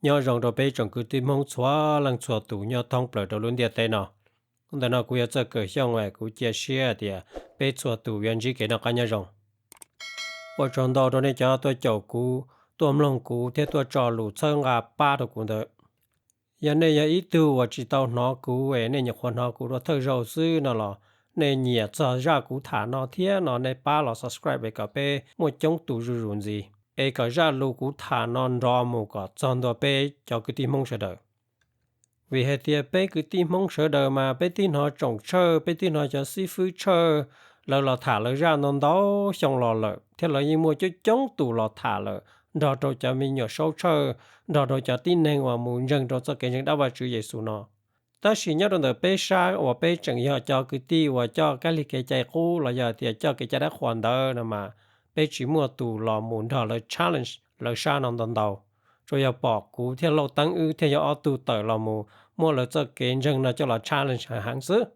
Nyob zoo rau peb tsoom kwv tij Hmoob txhua leej txhua tus nyob thoob plaws rau lub ntiaj teb no. Ntawm no kuv yog Txawj Kawm Xyooj, kuv cia siab tias peb txhua tus yuav ntsib kev noj qab nyob zoo. Ua tsaug ntau rau nej cov tuaj caum kuv, tuaj mloog kuv thiab tuaj tso lus txhawb nqa pab rau kuv ntawd. Yog nej yog ib tug uas tsis tau hnov kuv es nej nyuam qhuav hnov kuv rau thawj zaug xwb no los, nej nyiam txog zaj kuv tham no thiab no nej pab los subscribe es kom peb muaj coob tus zuj zus ntxiv, es kom zaj lus kuv tham no nrov mus kom txog ntua peb cov kwv tij Hmoob sawv daws. Vim hais tias peb kwv tij Hmoob sawv daws mas peb twb hnov tsoom Tshawj, peb twb hnov cov xib fwb Tshawj, lawv los tham lawv zaj ntau ntau xyoo los lawm thiab lawv yeej muaj coob coob tus los tham lawm nrog rau cov me nyuam saub Tshawj, nrog rau cov tib neeg uas mus ntseeg rau txoj kev ntseeg dab Vajtswv Yexus no. Tab sis nyob rau ntawm peb sab uas peb tseem yog cov kwv tij uas coj kab lig kev cai qub los yog tias coj kev cai dab qhuas ntawd no mas, peb tsis muaj tus los mus nrog lawv challenge lawv sab no ntau ntau. Tsuas yog pom kuv thiab Lauj Teeb wb thiaj yog ob tug tawm los mus muab lawv txoj kev ntseeg no coj los challenge heev heev xwb.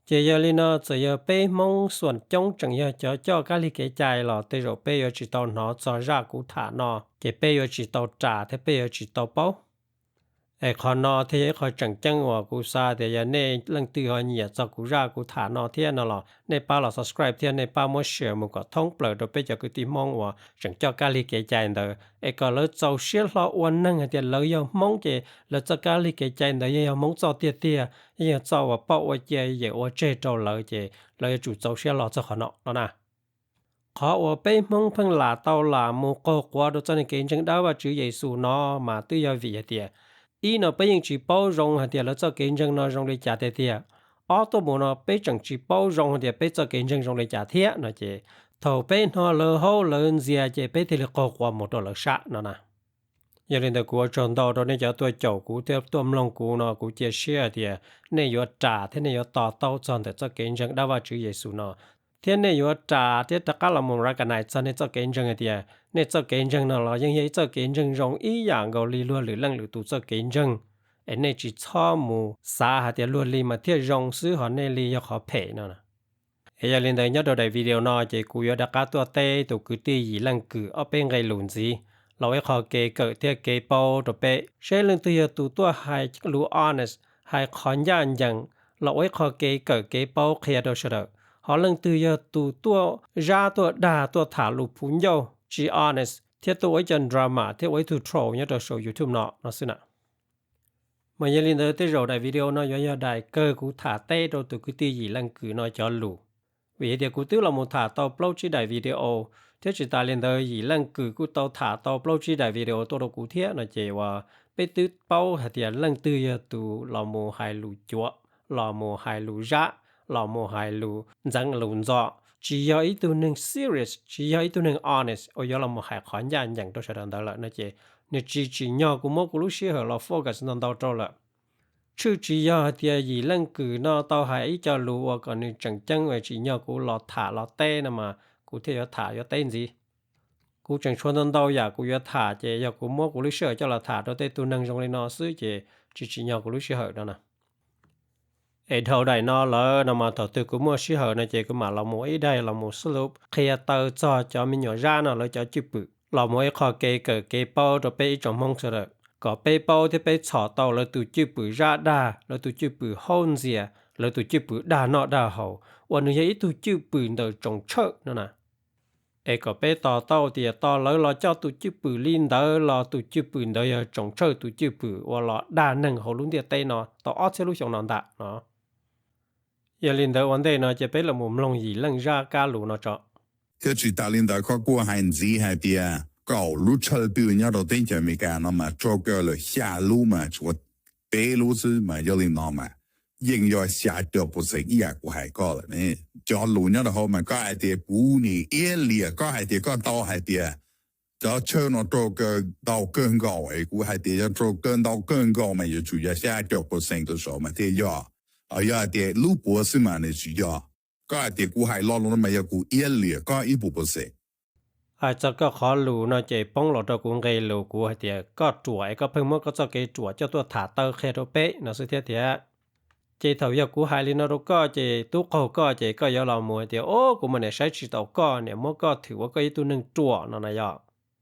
Ces yog li no txawm yog peb Hmoob xuam coob tseem yog cov coj kab lig kev cai los tej zaum peb yuav tsis tau hnov txog zaj kuv tham no, ces peb yuav tsis tau ras thiab peb yuav tsis tau paub. Es qhov no thiaj yog ib qho tseem ceeb uas kuv xav tias yog nej leej twg ho nyiam txog kuv zaj kuv tham no thiab no los nej pab los subscribe thiab nej pab muab share mus kom thoob plaws rau peb cov kwv tij Hmoob uas tseem coj kab lig kev cai ntawd es kom lawv txaus siab hlo ua neeg hais tias lawv yog Hmoob ces lawv txoj kab lig kev cai ntawd yeej yog Hmoob txoj tiag tiag, yeej yog txoj uas pauj ua cia yem ua tseg rau lawv ces lawv yuav tsum txaus siab hlo txog qhov no no na. Qhov uas peb Hmoob pheej lam tau lam mus qaug quav rau txoj kev ntseeg dab Vajtswv Yexus no mas twb yog vim hais tias, ib no peb yeej tsis paub zoo hais tias lawv txoj kev ntseeg no zoo li cas tiag tiag. Ob tuaj mus no peb tseem tsis paub zoo hais tias peb txoj kev ntseeg zoo li cas thiab no ces, thaum peb hnov lawv haub lawv ntxias ces peb thiaj li qaug quav mus rau lawv sab no na. Yog li ntawd kuv ua tsaug ntau rau nej cov tuaj caum kuv thiab tuaj mloog kuv no, kuv cia siab hais tias nej yuav ras thiab nej yuav to taub txog ntawm txoj kev ntseeg dab Vajtswv Yexus no, thiab nej yuav ras thiab rov qab los mus recognize txog nej txoj kev ntseeg hais tias nej txoj kev ntseeg no los yeej yog ib txoj kev ntseeg zoo ib yam nkaus li luag lwm leej lwm tus txoj kev ntseeg, es nej tsis txhob mus xav hais tias luag li mas thiaj zoo xwb ho nej li yog qhov phem no. Es yog li ntawd nyob rau daim video no ces kuv yuav rov qab tuaj teb tus kwv tij Yim Leej Kws ob peb nqe lus ntxiv los ua ib qho kev kawm thiab kev paub rau peb seb leej twg yog tus tuaj hais lus honest, hais qhov ncaj ncees los ua ib qho kev kawm kev paub qhia rau sawv daws, ho leej twg yog tus tuaj zab tuaj dag tuaj tham lus phuv ncauj tsis honest thiab tuaj ua ib co drama thiab ua ib tug troll nyob rau saum YouTube no no xwb na. Mas yog li ntawd tej zaum daim video no yuav yog daim kawg kuv tham teb rau tus kwv tij Yim Leej Kws no cov lus, vim hais tias kuv twb los mus tham tau plaub tsib daim video, thiab tsis tas li ntawd Yim Leej Kws kuj tau tham tau plaub tsib daim video tuaj rau kuv thiab no ces uas peb twb paub hais tias leej twg yog tus los mus hais lus cuav, los mus hais lus zab, los mus hais lus ntxeev lus ntxo, tsis yog ib tug neeg serious, tsis yog ib tug neeg honest uas yuav los mus hais qhov ncaj ncees rau sawv daws ntawd lawm no ces, nws tsis tsim nyog kuv muab kuv lub sij hawm los focus ntau ntau rau lawm. Tshwj tsis yog hais tias Yim Leej Kws no tau hais ib co lus uas kom nws tseem ceeb es tsim nyog kuv los tham los teb no mas kuv thiaj yuav tham yuav teb ntxiv. Kuv tseem tshuav ntau ntau yam kuv yuav tham ces yog kuv muab kuv lub sij hawm coj los tham rau tej tug neeg zoo li no xwb ces tsis tsim nyog kuv lub sij hawm no na. Es dhau daim no lawm no mas thaum twg kuv muaj sij hawm no ces kuv mam los mus ib daim los mus srup qhia taw txog cov me nyuam zab no lawv cov cwj pwm los mus ib qho kev kawm kev paub rau peb ib tsoom Hmoob sawv daws, kom peb paub thiab peb txhom tau lawv tus cwj pwm zab dag, lawv tus cwj pwm haub ntxias, lawv tus cwj pwm dag noj dag haus uas nws yog ib tug cwj pwm ntawm tsoom Tshawj no na. Es kom peb to taub tias tos lawv los coj tus cwj pwm li ntawd los tus cwj pwm ntawd yog tsoom Tshawj tus cwj pwm uas los dag neeg hauv lub ntiaj teb no tau ob txhiab lub xyoo no ntag no. Yog li ntawd ua ntej no ces peb los mus mloog Yim Leej zaj kab lus no tso. Thiab tsis tas li ntawd koj kuj hais ntxiv hais tias kaum lub Tshawj twg nyob rau teb chaws Amelikas no mas raug kaw lawm xya lub mas tshuav peb lub xwb mas yog li no mas yeej yog xya caum percent ib yam kuv hais koj lawm ne. Cov lus nyob rau hauv mas koj hais tias kuv nim iab liam, koj hais tias koj tau hais tias cov Tshawj no raug kaw ntau kawg nkaus es kuv hais tias yog raug kaw ntau kawg nkaus mas yuav tsum yog xya caum percent rau saud mas thiaj yog. Yog hais tias lub puav xwb mas nws tsis yog. Koj hais tias kuv hais lo lus no mas yog kuv iab liam koj ib puas percent. Hais txog koj qhov lus no ces poob los rau kuv nqe lus kuv hais tias koj ruam es koj pheej muab koj txoj kev ruam coj tuaj tham taw qhia rau peb no xwb thiab tiag. Ces thaum yog kuv hais li no rau koj ces tub qaug koj ces koj yuav los mus hais tias o kuv mas niam saib tsis taus koj, niam muab koj thwm ua koj ib tug neeg ruam no na yog.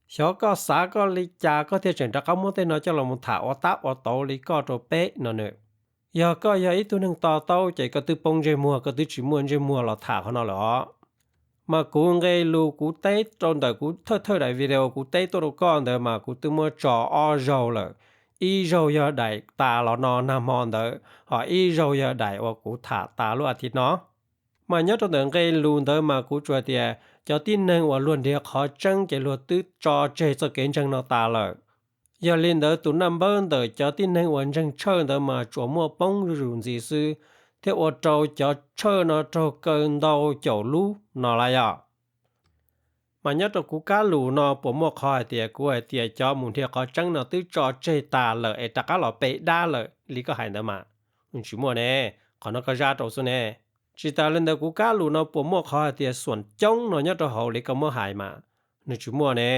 Xyov koj xav koj li cas koj thiaj tseem rov qab muab tej no coj los mus tham ua tab ua tauv li koj rau peb no nws. Yog koj yog ib tug neeg to taub ces koj twb poob ntsej muag, koj twb tsis muaj ntsej muag los tham qhov no lawm os. Mas kuv nqe lus kuv teb rau ntawm kuv thawj thawj daim video kuv teb tuaj rau koj ntawd mas kuv twb muab tso ob zaug lawm. Ib zaug yog daim tas los no nag hmo ntawd, ho ib zaug yog daim uas kuv tham tas lub as thiv no. Mas nyob rau ntawm nqe lus ntawd mas kuv tsuas hais tias cov tib neeg uas luag nrhiav qhov tseeb ces luag twb tso tseg txoj kev ntseeg no tas lawm. Yog li ntawd tus naj npawb ntawm cov tib neeg uas ntseeg Tshawj ntawd mas tsuas muaj poob zuj zus ntxiv xwb, thiab ua rau cov Tshawj no raug kaw ntau caum lub no lawm yog. Mas nyob rau kuv kab lus no puas muaj qhov hais tias kuv hais tias cov mus nrhiav qhov tseeb no twb tso tseg tas lawm es rov qab los pe dab lawm li koj hais ntawd mas? Tsis muaj ne, qhov no koj zab rau xwb ne. Tsis tas li ntawd kuv kab lus no puas muaj qhov hais tias xuam coob no nyob rau hauv li koj muab hais mas? Nws tsis muaj ne.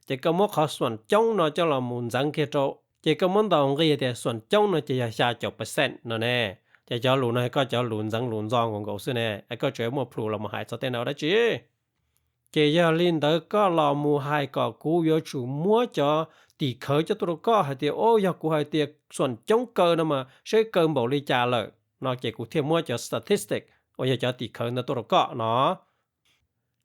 Ces koj muab qhov xuam coob no coj los mus ntxeev kiag rau, ces koj muab ntaus nqi tias xuam coob no ces yog xya caum percent no ne. Ces cov lus no koj cov lus ntxeev lus ntxo nkaus nkaus xwb ne, es koj tseem muaj plhus los mus hais txog tej no dab tsi? Ces yog li ntawd koj los mus hais kom kuv yuav tsum muab cov tim khawv coj tuaj rau koj hais tias, o, yog kuv hais tias xuam coob kaw no mas seb kaw npaum li cas lawm no ces kuv thiaj muab cov statistic uas yog cov tim khawv ntawd tuaj rau koj no.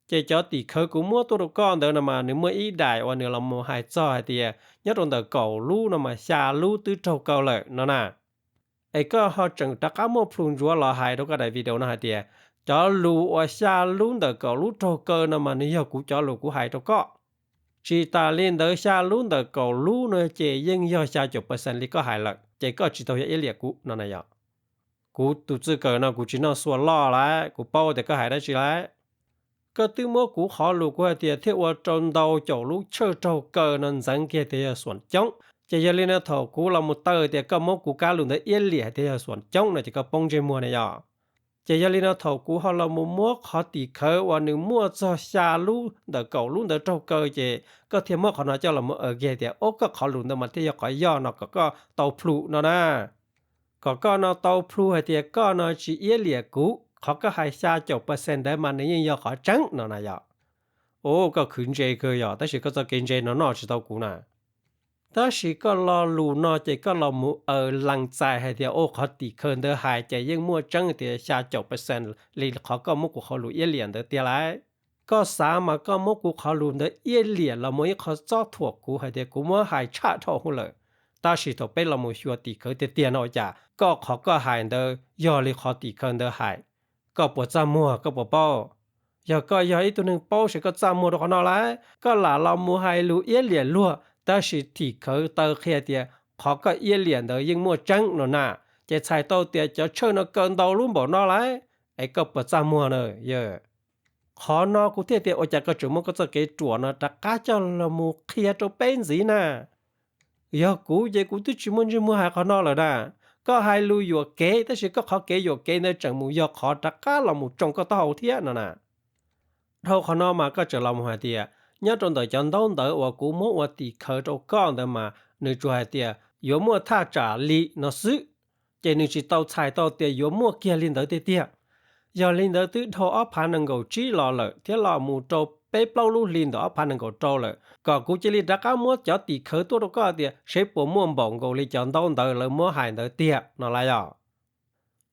Ces cov tim khawv kuv muab tuaj rau koj ntawd no mas nws muaj ib daim uas nws los mus hais txog hais tias nyob rau ntawm kaum lub no mas xya lub twb raug kaw lawm no na. Es koj ho tseem rov qab muaj plhus ntsuav los hais rau koj daim video no hais tias cov lus uas xya lub ntawm kaum lub raug kaw no mas nws yog kuv cov lus kuv hais rau koj. Tsis tas li ntawd xya lub ntawm kaum lub no ces yeej yog xya caum percent li koj hais lawm, ces koj tsis tau yog iab liam kuv no na yog. Kuv tus txij kawm no kuv tsis noj xua loj lawm, kuv paub tias koj hais dab tsi lawm. Koj twb muab kuv qhov lus kuv hais tias thiaj ua rau ntau caum lub Tshawj raug kaw no ntxeev kiag tias yog xuam coob, ces yog li no thaum kuv los mus taw tias koj muab kuv kab lus ntawd iab liam hais tias yog xuam coob no ces koj poob ntsej muag ne yog. Ces yog li no thaum kuv ho los mus muab qhov tim khawv uas nws muaj txog xya lub ntawm kaum lub ntawd raug kaw ces koj thiaj muab qhov no coj los mus aw kiag tias, o, koj qhov lus ntawd mas thiaj yog qhov yog no kom koj tau plhus no na. Kom koj no tau plhus hais tias koj no tsis iab liam kuv, qhov koj hais xya caum percent ntawd mas nws yeej yog qhov tseeb no na yog. O, koj khwv ntse kawg yog, tab sis koj txoj kev ntse no noj tsis tau kuv na. Tab sis koj lo lus no ces koj los mus aw lees txais hais tias, o, qhov tim khawv ntawd hais ces yeej muaj tseeb tias xya caum percent li qhov koj muab kuv qhov lus iab liam ntawd tiag lauj. Koj xav mas koj muab kuv qhov lus ntawd iab liam los muaj ib qho txob thuam kuv hais tias kuv muab hais tshaj dhau hwv lawm. Tab sis thaum peb los mus xyuas tim khawv tiag tiag no ua cas koj qhov koj hais ntawd yog li qhov tim khawv ntawd hais? Koj puas txaj muag, koj puas paub? Yog koj yog ib tug neeg paub ces koj txaj muag rau qhov no lauj. Koj lam los mus hais lus iab liam luag, tab sis tim khawv taw qhia tias qhov koj iab liam ntawd yeej muaj tseeb no na. Ces txhais tau tias cov Tshawj no kaw ntau lub npaum no lauj, es koj puas txaj muag na yog? Qhov no kuv thiaj tias ua cas koj tseem muab koj txoj kev ruam no rov qab coj los mus qhia rau peb ntxiv na. Yog kuv ces kuv twb tsis muaj ntsej muag hais qhov no lawm na. Koj hais lus yuam kev, tab sis koj qhov kev yuam kev ntawd tseem mus yog qhov rov qab los mus tsoo koj taub hau thiab no na. Dhau qhov no mas koj tseem los mus hais tias nyob rau ntawm cov ntaub ntawv uas kuv muab ua tim khawv rau koj ntawd mas nws tsuas hais tias yuav muaj thaj tsam li no xwb, ces nws tsis tau txhais tau tias yuav muaj kiag li ntawd tiag tiag. Yog li ntawd twb dhau ob phav nees nkaum tsib los lawm thiab los mus rau peb plaub lub hli ntawm ob phav nees nkaum rau lawm, kom kuv cia li rov qab muab cov tim khawv tuaj rau koj tias seb puas muaj npaum nkaus li cov ntaub ntawv lawv muab hais ntawd tiag no lauj yog.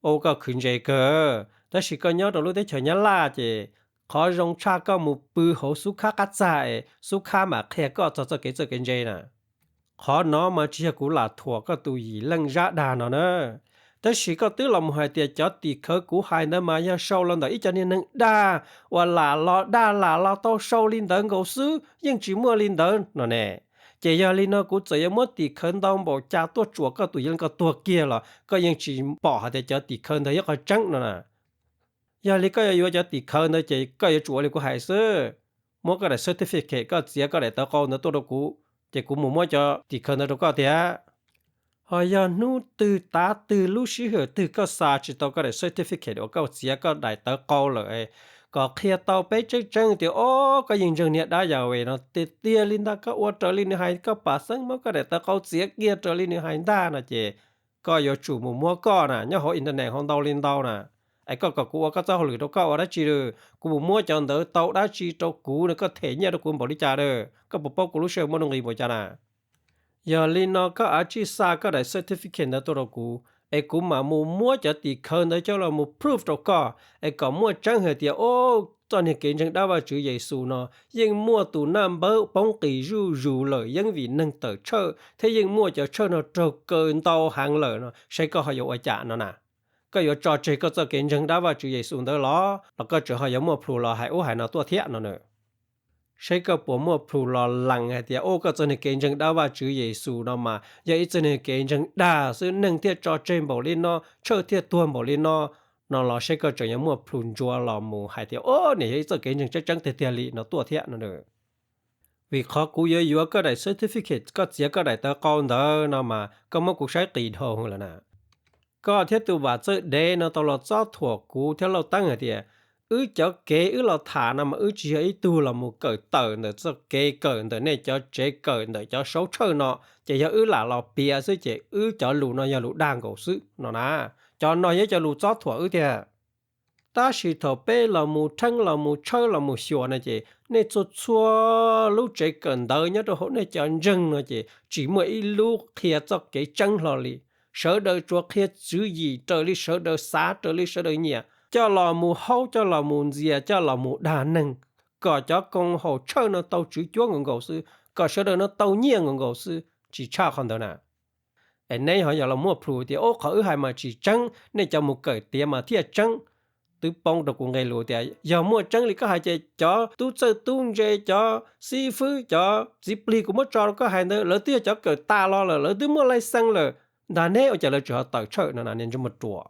Ua koj khwv ntse kawg, tab sis koj nyob rau lub teb chaws Nyab Laj ces qhov zoo tshaj koj mus pw hauv xub khab qab txag es xub khab mam qhia koj txog txoj kev txawj kev ntse na. Qhov no mas tsis yog kuv lam thuam koj tus yim leej zab dag no na. Tab sis koj twb los mus hais tias cov tim khawv kuv hais ntawd mas yog sau los ntawm ib co niag neeg dag uas lam los dag lam los tau sau li ntawd nkaus xwb, yeej tsis muaj li ntawd no ne. Ces yog li no kuv txawm yuav muab tim khawv ntau npaum cas tuaj tsuam koj tus yim leej koj tuag kiag los koj yeej tsis pom hais tias cov tim khawv ntawd yog qhov tseeb no na. Yog li koj yuav yuav cov tim khawv ntawd ces koj yuav tsum ua li kuv hais xwb. Muab koj daim certificate, koj txiav koj daim tawv qau ntawd tuaj rau kuv, ces kuv mus muab cov tim khawv ntawd rau koj tiag. Ho yog hnub twg tav twg lub sij hawm twg koj xa tsis tau koj daim certificate uas koj txiav koj daim tawv qau lawm, kom qhia tau peb tseeb tseeb tias, o, koj yeej ntseeg niag dab Yahweh no tiag tiag li ntag, koj ua raws li nws hais, koj pam xeeb muab koj daim tawv qau txiav kiag raws li nws hais ntag no ces koj yuav tsum mus muab koj na, nyob hauv internet hauv ntau li ntau na. Es koj kom kuv ua koj txoj hauj lwm rau koj ua dab tsi lawm? Kuv mus muab cov ntawd tau dab tsi rau kuv no, koj them nyiaj rau kuv npaum li cas lawm? Koj puas paub kuv lub sij hawm muaj nuj nqis npaum cas na? Yog li no koj av tsij xa koj daim certificate ntawd tuaj rau kuv, es kuv mam mus muab cov tim khawv ntawd coj los mus proof rau koj, es kom muaj tseeb hais tias, o, txoj niag kev ntseeg dab Vajtswv Yexus no yeej muaj tus naj npawb poob qis zuj zus lawm, yeej vim neeg tawm tshawj thiab yeej muaj cov tshawj no raug kaw ntau heev lawm no, saib koj ho yuav ua cas no na. Koj yuav tso tseg koj txoj kev ntseeg dab Vajtswv Yexus ntawd los, los koj tseem ho yuav muaj plhus los hais ub hais no tuaj thiab no na. Saib koj puas muaj plhus los lees hais tias, o, koj txoj niag kev ntseeg dab Vajtswv Yexus no mas yog ib txoj niag kev ntseeg dag xwb, neeg thiaj tso tseg npaum li no, tshawj thiaj tuag npaum li no, no los saib koj tseem yuav muaj plhus ntsuav los mus hais tias, o, niam yog ib txoj kev ntseeg tseeb tseeb tiag tiag li no tuaj thiab no. Vim qhov kuv yuav yuav koj daim certificate, koj txiav koj daim tawv qau ntawd no mas koj muab kuv saib qis dhau lawm na. Koj thiab tus vam txawj dev no tau los txob thuam kuv thiab Lauj Teeb hais tias, wb cov kev wb los tham no mas wb tsis yog ib tug los mus kawm tawm ntawm txoj kev kawm ntawm nej cov tsev kawm ntawm cov saub tshawj no, ces yog wb lam los piav xwb ces wb cov lus no yog lus dag nkaus xwb no na. Cov no yog cov lus txob thuam wb tiag. Tab sis thaum peb los mus rheeb los mus tshawb los mus xyuas no ces nej txhua txhua lub tsev kawm ntawv nyob rau hauv nej cov ntseeg no ces tsis muaj ib lub qhia txoj kev tseeb hlo li. Sawv daws tsuas qhia tswv yim raws li sawv daws xav, raws li sawv daws nyiam, coj los mus haub, coj los mus ntxias, coj los mus dag neeg, kom cov koom haum tshawj no tau tswv cuab nkaus nkaus xwb, kom sawv daws no tau nyiaj nkaus nkaus xwb, tsis tshaj qhov ntawd na. Es neb ho yog los muaj plhus tias, o, qhov wb hais mas tsis tseeb, nej cov mus kawm tiav mas thiaj tseeb. Twb poob rau kuv nqe lus tias yog muaj tseeb li koj hais ces cov tub txawj tub ntse, cov xib fwb, cov txiv plig kuv muab tso rau koj hais ntawd, lawv twb yog cov kawm tas los lawm, lawv twb muaj laij xees lawm, ntag neb ua cas lawv tseem ho tawm tshawj no na, niag ntsej muag ruam.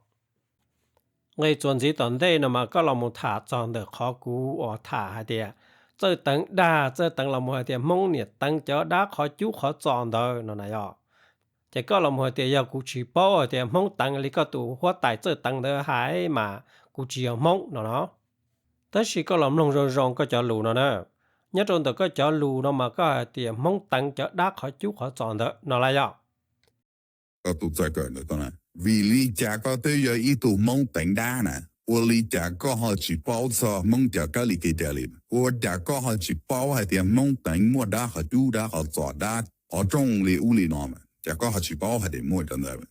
Nqe txuas ntxiv tom ntej no mas koj los mus tham txog ntawm qhov kuv uas tham hais tias Txawj Teev dag, Txawj Teev los mus hais tias Hmoob niam teev cov dab qhov cub qhov txos ntawd no na yog. Ces koj los mus hais tias yog kuv tsis paub hais tias Hmoob teev li koj tus huab tais Txawj Teev ntawd hais mas kuv tsis yog Hmoob no no. Tab sis koj los mloog zoo zoo koj cov lus no na, nyob rau ntawm koj cov lus no mas koj hais tias Hmoob teev cov dab qhov cub qhov txos ntawd no lawm yog. Vim li cas koj twb yog ib tug Hmoob teev dab na, ua li cas koj ho tsis paub txog Hmoob cov kab li kev cai li? Ua cas koj ho tsis paub hais tias Hmoob teev muaj dab qhov cub dab qhov txos dab qhov rooj li ub li no mas cas koj ho tsis paub hais tias muaj cov ntawd?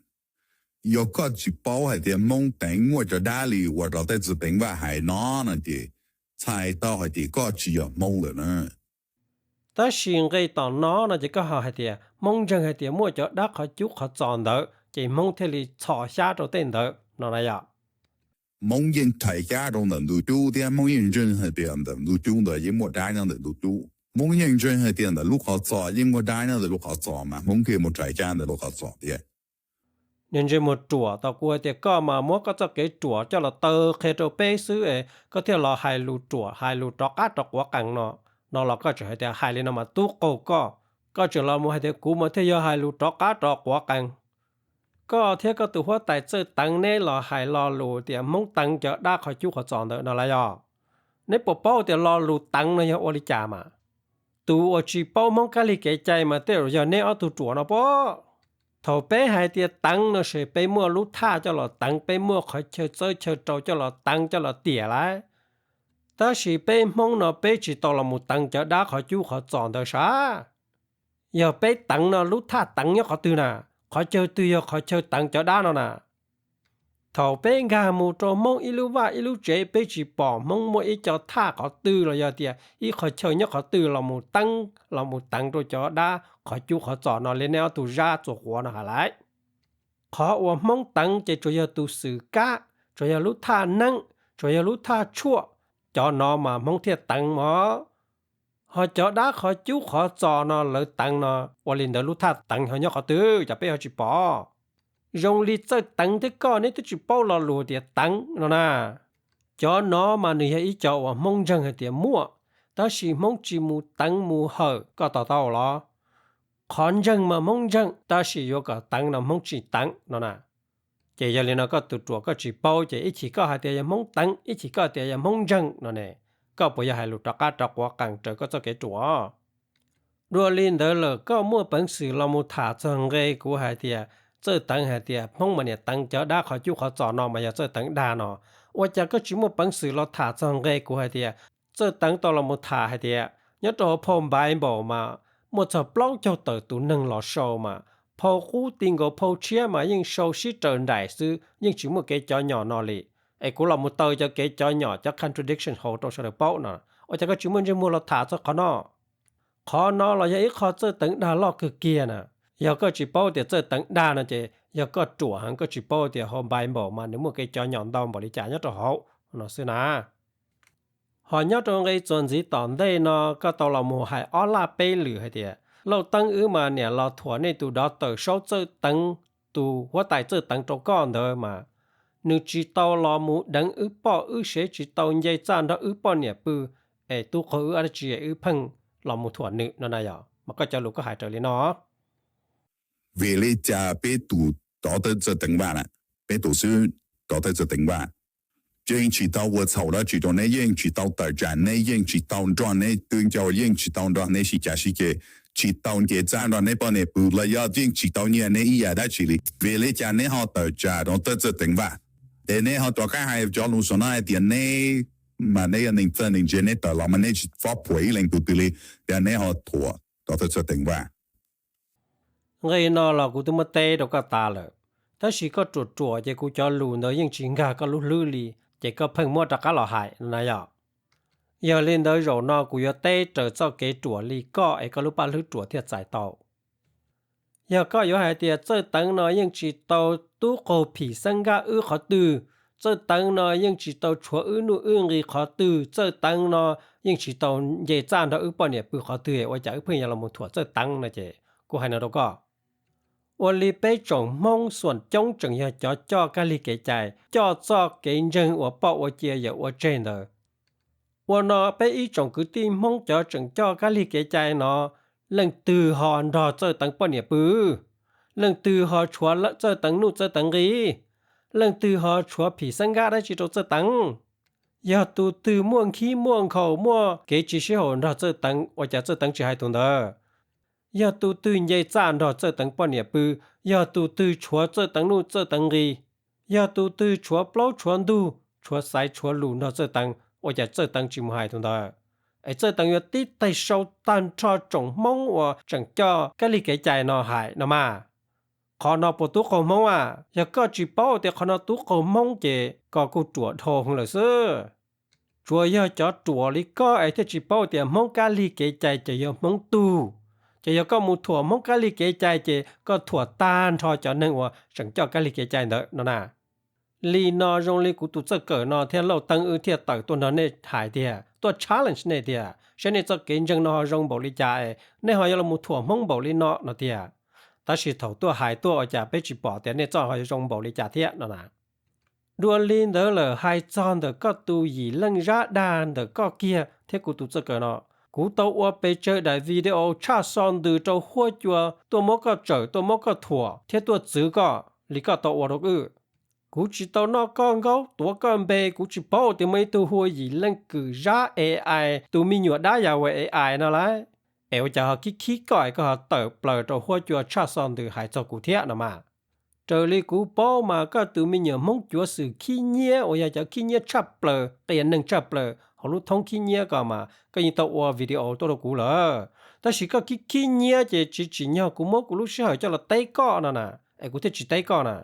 Yog koj tsis paub hais tias Hmoob teev muaj cov dab li uas rau tej txwv teev vaj hais no no ces txhais tau hais tias koj tsis yog Hmoob lawm na. Tab sis nqe tom no no ces koj ho hais tias Hmoob ntseeg hais tias muaj cov dab qhov cub qhov txos ntawd ces Hmoob thiaj li txhos xyab rau tej ntawd no na yog. Hmoob yeej rhais xyab rau ntawm ntu cub thiab Hmoob yeej ntseeg hais tias ntawm ntu cub ntawd yeej muaj dab nyob ntawm ntu cub. Hmoob yeej ntseeg hais tias ntawm lub qhov txos yeej muaj dab nyob ntawm lub qhov txos mas Hmoob thiaj muaj rhais xyab ntawm lub qhov txos thiab. Niag ntsej muag ruam, tau kuv hais tias koj mas muab koj txoj kev ruam coj los taw qhia rau peb xwb es koj thiaj los hais lus ruam hais lus rov qab rov quav qees no, no los koj tseem hais tias hais li no mas tub qaug koj. Koj tseem los mus hais tias kuv mas thiaj yog hais lus rov qab rov quav qees. Koj thiab koj tus huab tais Txawj Teev neb los hais lo lus tias Hmoob teev cov dab qhov cub qhov txos ntawd no lawm yog. Neb puas paub tias lo lus teev no yog ua li cas mas? Tus uas tsis paub Hmoob kab lig kev cai mas tej zaum yog neb ob tug ruam no pob. Thaum peb hais tias teev no ces peb muaj lub thaj coj los teev, peb muaj qhov chaw txawb chaw rau coj los teev coj los tiam lawm. Tab sis peb Hmoob no peb tsis tau los mus teev cov dab qhov cub qhov txos ntawd sav. Yog peb teev no lub thaj teev nyob qhov twg na? Qhov chaw twg yog qhov chaw teev cov dab no na? Thaum peb nkag mus rau Hmoob ib lub vaj ib lub tsev peb tsis pom Hmoob muaj ib co thaj qhov twg los yog tias ib qhov chaw nyob qhov twg los mus teev, los mus teev rau cov dab qhov cub qhov txos no li nej ob tug zab txuas quav no hais lawm. Qhov uas Hmoob teev ces tsuas yog tus xwm kab, tsuas yog lub thaj neeb, tsuas yog lub thaj tshuaj, cov no mas Hmoob thiaj teev mog. Ho cov dab qhov cub qhov txos no lawv teev no, ua li ntawd lub thaj teev ho nyob qhov twg cas peb ho tsis pom? Zoo li Txawj Teev thiab koj neb twb tsis paub lo lus tias teev no na. Cov no mas nws yog ib co uas Hmoob ntseeg hais tias muaj, tab sis Hmoob tsis mus teev mus hawm, koj to taub los? Qhov ntseeg mas Hmoob ntseeg, tab sis yuav kom teev no Hmoob tsis teev no na. Ces yog li no koj tus ruam koj tsis paub ces ib chim koj hais tias yog Hmoob teev, ib chim koj tias yog Hmoob ntseeg no ne. Koj puas yog hais lus rov qab rov quav qees raws koj txoj kev ruam? Dua li ntawd lawm koj muaj peev xwm los mus tham txog nqe kuv hais tias Txawj Teev hais tias Hmoob mas niam teev cov dab qhov cub qhov txos no mas yog Txawj Teev dag no, Ua cas koj tsis muaj peev xwm los tham txog nqe kuv hais tias Txawj Teev tau los mus tham hais tias nyob rau hauv phau Bible mas muaj txog plaub caug tawm tus neeg los sau mas phau qub ti nkaus phau tshiab mas yeej sau sib raws nraim xwb, yeej tsis muaj kev cov nyom no li. Es kuv los mus taw cov kev cov nyom, cov contradiction hauv rau sawv daws paub no. Ua cas koj tsis muaj ntsej muag los tham txog qhov no? Qhov no los yog ib qho Txawj Teev dag loj kawg kiag na. Yog koj tsis paub tias Txawj Teev dag no ces yog koj ruam heev, koj tsis paub tias hauv Bible mas nws muaj kev cov nyom ntau npaum li cas nyob rau hauv no xwb na. Ho nyob rau nqe txuas ntxiv tom ntej no koj tau los mus hais ob laj peb lwm hais tias Lauj Teeb wb mas niam los thuam nej tus dov tawm saub Txawj Teev, tus huab tais Txawj Teev rau koj ntawd mas nws tsis tau los mus deev wb poj wb sev, tsis tau nce txaj nrog wb poj niam pw, es tub qaug wb dab tsi wb pheej los mus thuam nws no na yog? Mas koj cov lus koj hais raws li no. Vim li cas peb tus dov tawb Txawj Teev Vaj na, peb tus xib dov tawb Txawj Teev Vaj, yeej tsis tau ua txhaum dab tsi rau neb, yeej tsis tau tawm tsam neb, yeej tsis tau nrog neb twb ncauj, yeej tsis tau nrog neb sib cav sib ceg, tsis tau nce txaj nrog neb poj niam pw los yog yeej tsis tau nyiag neb ib yam dab tsi li. Vim li cas neb ho tawm tsam rau tawb Txawj Teev Vaj? Es neb ho rov qab hais cov lus saum no hais tias neb mas neb yog neeg txawj neeg ntse, neb tawm los mas neb tsis fob phuam ib leeg tus twg li, tias neb ho thuam dov tawb Txawj Teev Vaj. Nqe no los kuv twb muab teb rau koj tas lawm, tab sis koj ruam ruam ces kuv cov lus ntawd yeej tsis nkag koj lub hlwb li, ces koj pheej muab rov qab los hais no na yog. Yog li ntawd zaum no kuv yuav teb raws txoj kev ruam li koj es koj lub paj hlwb ruam thiaj txais tau. Yog koj yuav hais tias Txawj Teev no yeej tsis tau tub qaug phim xeeb nkaj wb qhov twg, Txawj Teev no yeej tsis tau tshuav wb nuj wb nqi qhov twg, Txawj Teev no yeej tsis tau nce txaj nrog wb poj niam pw qhov twg, ua cas wb pheej yuav los mus thuam Txawj Teev no ces kuv hais no rau koj. Ua li peb tsoom Hmoob xuam coob tseem yog cov coj kab lig kev cai, coj txoj kev ntseeg uas poj ua cia yawm ua tseg ntawd. Ua no peb ib tsoom kwv tij Hmoob cov tseem coj kab lig kev cai no, leej twg ho nrog Txawj Teev poj niam pw? Leej twg ho tshuav Txawj Teev nuj Txawj Teev nqi? Leej twg ho tshuav phim xeeb nkaj dab tsi rau Txawj Teev? Yog tus twg muaj nkhib muaj nkhaus muaj kev tsis sib haum nrog Txawj Teev, ua cas Txawj Teev tsis hais tus ntawd? Yog tus twg nce txaj nrog Txawj Teev poj niam pw, yog tus twg tshuav Txawj Teev nuj Txawj Teev nqi, yog tus twg tshuav plaub tshuav ntug, tshuav xaiv tshuav lus nrog Txawj Teev, ua cas Txawj Teev tsis mus hais tus ntawd? Es Txawj Teev yuav tib taig sau tag nrho tsoom Hmoob uas tseem coj kab lig kev cai no hais no mas. Qhov no puas tub qaug Hmoob a? Yog koj tsis paub tias qhov no tub qaug Hmoob ces koj kuj ruam dhau lawm xwb. Tsuas yog cov ruam li koj es thiaj tsis paub tias Hmoob kab lig kev cai ces yog Hmoob tug. Ces yog koj mus thuam Hmoob kab lig kev cai ces koj thuam tag nrho cov neeg uas tseem coj kab lig kev cai ntawd no na. Li no zoo li kuv tus txawj kawm no thiab Lauj Teeb wb thiaj tawm tuaj nrog nej hais tiag, tuaj challenge nej tiag, saib nej txoj kev ntseeg no ho zoo npaum li cas es nej ho yuav los mus thuam Hmoob npaum li no no tiag. Tab sis thaum tuaj hais tuaj ua cas peb tsis pom tias nej txoj ho zoo npaum li cas thiab no na. Dua li ntawd lawm, hais txog ntawm koj tus Yim Leej Zab dag ntawm koj kiag thiab kuv tus txawj kawm no, kuv tau ua pes tsawg daim video tshaj xo ntws rau huab cua tuaj muab koj tsawm, tuaj muab koj thuam thiab tuaj txwv koj li koj tau ua rau wb. Kuv tsis tau noj koj nkaub tuav koj npe, kuv tsis paub tias muaj ib tug hu ua Yim Leej Kwm Zab A I, tus me nyuam dab Yahweh A I no lauj. Es ua cas ho khib khib koj es koj ho tawm plaws rau huab cua tshaj xo ntws hais txog kuv thiab no mas? Raws li kuv paub mas koj tus me nyuam Hmoob cuav xwm khib nyiab uas yog cov khib nyiab tshaj plaws, qias neeg tshaj plaws hauv lub thoob khib nyiab ko mas koj yeej tau ua video tuaj rau kuv lawm. Tab sis koj khib khib nyiab ces tsis tsim nyog kuv muab kuv lub sij hawm coj los teb koj no na, es kuv thiaj tsis teb koj na.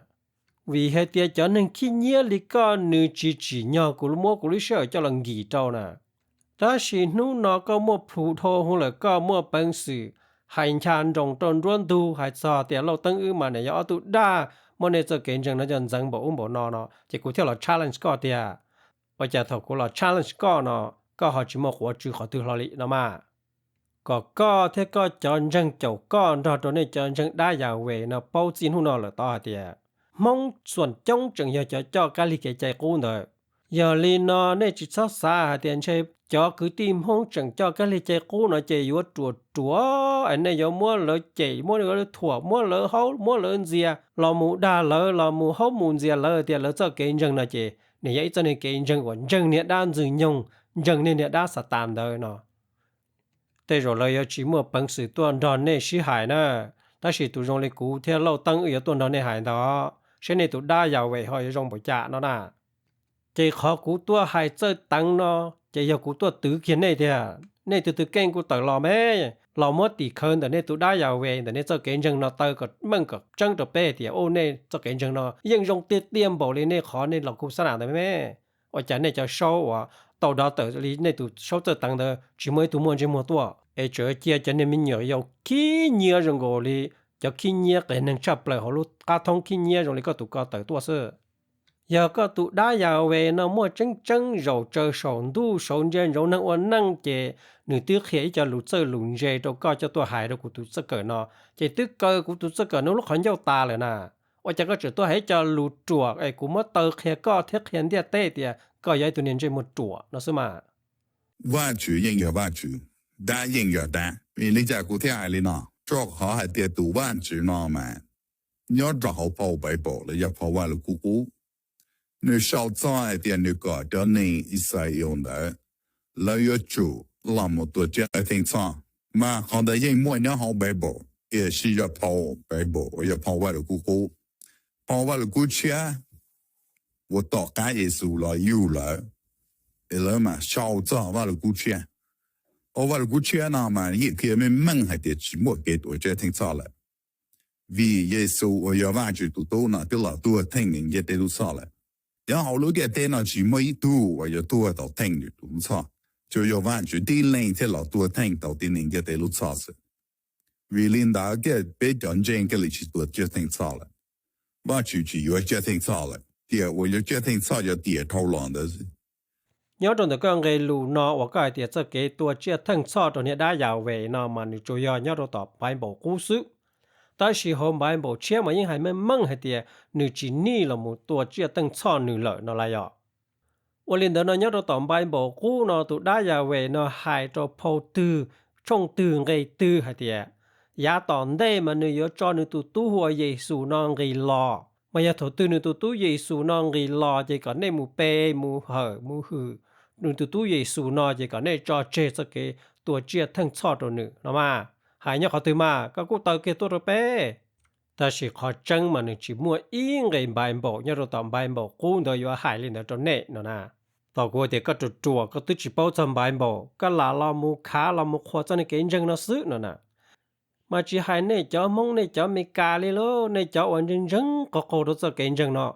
Vim hais tias cov neeg khib nyiab li koj nws tsis tsim nyog kuv muab kuv lub sij hawm coj los nkim rau na. Tab sis hnub no koj muaj plhu dhau hwv lawm, koj muaj peev xwm hais ncha nroos rau nruab ntug hais txog tias Lauj Teeb wb mas nws yog ob tug dag, muab nej txoj kev ntseeg no coj ntxeev npaum ub npaum no no, ces kuv thiaj los challenge koj tiag. Ua cas thaum kuv los challenge koj no, koj ho tsis muaj quav tsw qhov twg hlo li no mas? Kom koj thiab koj cov ntseeg caum koj nrog rau nej cov ntseeg dab Yahweh no paub txij hnub no lawm tod hais tias Hmoob xuam coob tseem yog cov coj kab lig kev cai qub ntawd. Yog li no nej tsis txhob xav hais tias ntshe cov kwv tij Hmoob tseem coj kab lig cai qub no ces yuav ruam ruam es nej yuav muab lawv cem, muab lawv thuam, muab lawv haub, muab lawv ntxias, los mus dag lawv, los mus haub mus ntxias lawv tias lawv txoj kev ntseeg no ces nws yog ib txoj niag kev ntseeg uas ntseeg niag dab Ntxwg Nyoog, ntseeg niag niag dab Xatas ntawd no. Tej zaum lawv yuav tsis muaj peev xwm tuaj nrog nej sib hais na, tab sis tus zoo li kuv thiab Lauj Teeb wb yuav tuaj nrog nej hais ntawd, saib nej tus dab Yahweh ho yuav zoo npaum cas no na. Ces qhov kuv tuaj hais txawj teev no ces yog kuv tuaj twv kiag nej tiag. Nej tus twg keej kuj tawm los me, los muab tim khawv ntawm nej tus dab Yas Ves ntawm nej txoj kev ntseeg no taw kom meej kom tseeb rau peb tias, u, nej txoj kev ntseeg no yeej zoo tiag tiag npaum li nej qhov nej los kuj xab nam ntawd me. Ua cas nej cov saub uas tau dov tawm li nej tus saub txawj teev ntawd tsis muaj ib tug muaj ntsej muag tuaj, es tseem cia cov niag me nyuam yaus khib nyiab zoo nkaus li cov khib nyiab qias neeg tshaj plaws hauv lub qab thoob khib nyiab zoo li koj tus ko tawm tuaj xwb? Yog koj tus dab Yas Ves no muaj tseeb tseeb zaum tsaws saum ntuj saum ntsia ntsoov neeg ua neej ces nws twb qhia ib co lus txawj lus ntse rau koj coj tuaj hais rau kuv tus txawj kawm no, ces twb kaw kuv tus txawj kawm no lub qhov ncauj tas lawm na. Ua cas koj tseem tuaj hais ib co lus ruam es kuv muab taw qhia koj thiab qhia ntiaj teb tias koj yog ib tug niag ntsej muag ruam no xwb mas? Vajtswv yeej yog Vajtswv, dab yeej yog dab. Vim li cas kuv thiaj hais li no? Rau qhov hais tias tus Vajtswv no mas nyob rau hauv phau Bible los yog phau Vaj Lug Kub Qub, nws sau txog hais tias nws kom cov neeg Israel ntawd lawv yuav tsum los mus tua tsiaj theej txhoj. Mas qhov ntawd yeej muaj nyob hauv Bible, tiam sis yog phau Bible uas yog phau Vaj Lug Kub Qub. Phau Vaj Lug Kub Tshiab uas tom qab Yexus los yug lawm, es lawv mam sau txog Vaj Lug Kub Tshiab. Phau Vaj Lug Kub Tshiab no mas yeej qhia meej meej hais tias tsis muaj kev tua tsiaj theej txhoj lawm, vim Yexus uas yog Vajtswv tus tub no twb los tuag theej nws ntiaj teb lub txhoj lawm. Nyob hauv lub ntiaj teb no tsis muaj ib tug uas yuav tuag tau theej nws tus lub txhoj, tsuas yog Vajtswv tib leeg thiaj los tuag theej tau tib neeg ntiaj teb lub txhoj xwb. Vim li ntawd thiaj peb cov ntseeg thiaj li tsis tua tsiaj theej txhoj lawm. Vajtswv tsis yuav tsiaj theej txhoj lawm, tiam uas yuav tsiaj theej txhoj yog tiam dhau los ntawd xwb. Nyob rau ntawm koj nqe lus no uas koj hais tias txoj kev tua tsiaj theej txhoj rau niag dab Yas Ves no mas nws tsuas yog nyob rau tom Npaiv Npaum Qub xwb, tab sis hauv Npaiv Npaum Tshiab mas yeej hais meej meej hais tias nws tsis nij los mus tua tsiaj theej txhoj nws lawm no lawm yom. Ua li ntawd no nyob rau tom Npaiv Npaum Qub no tus dab Yas Ves no hais rau phau twg, tshooj twg, nqe twg hais tias yav tom ntej mas nws yuav tso nws tus tub hu ua Yexus no nqis los, mas yog thaum twg nws tus tub Yexus no nqis los ces kom nej mus pe mus hawm mus hwm nws tus tub Yexus no ces kom nej tso tseg txoj kev tua tsiaj theej txhoj rau nws no mas. Hais nyob qhov twg mas koj kuj taw kiag tuaj rau peb. Tab sis qhov tseeb mas nws tsis muaj ib nqe Npaiv Npaum nyob rau tom Npaiv Npaum Qub ntawd yuav hais li ntawd rau nej no na. Thaum kuv tias koj ruam ruam koj twb tsis paub txog Npaiv Npaum, koj lam los mus khav los mus qhuas txog nej kev ntseeg no xwb no na. Mas tsis hais nej cov Hmoob nej cov Amelikas li lauj, nej cov uas ntseeg ntseeg qaug qaug rau txoj kev ntseeg no,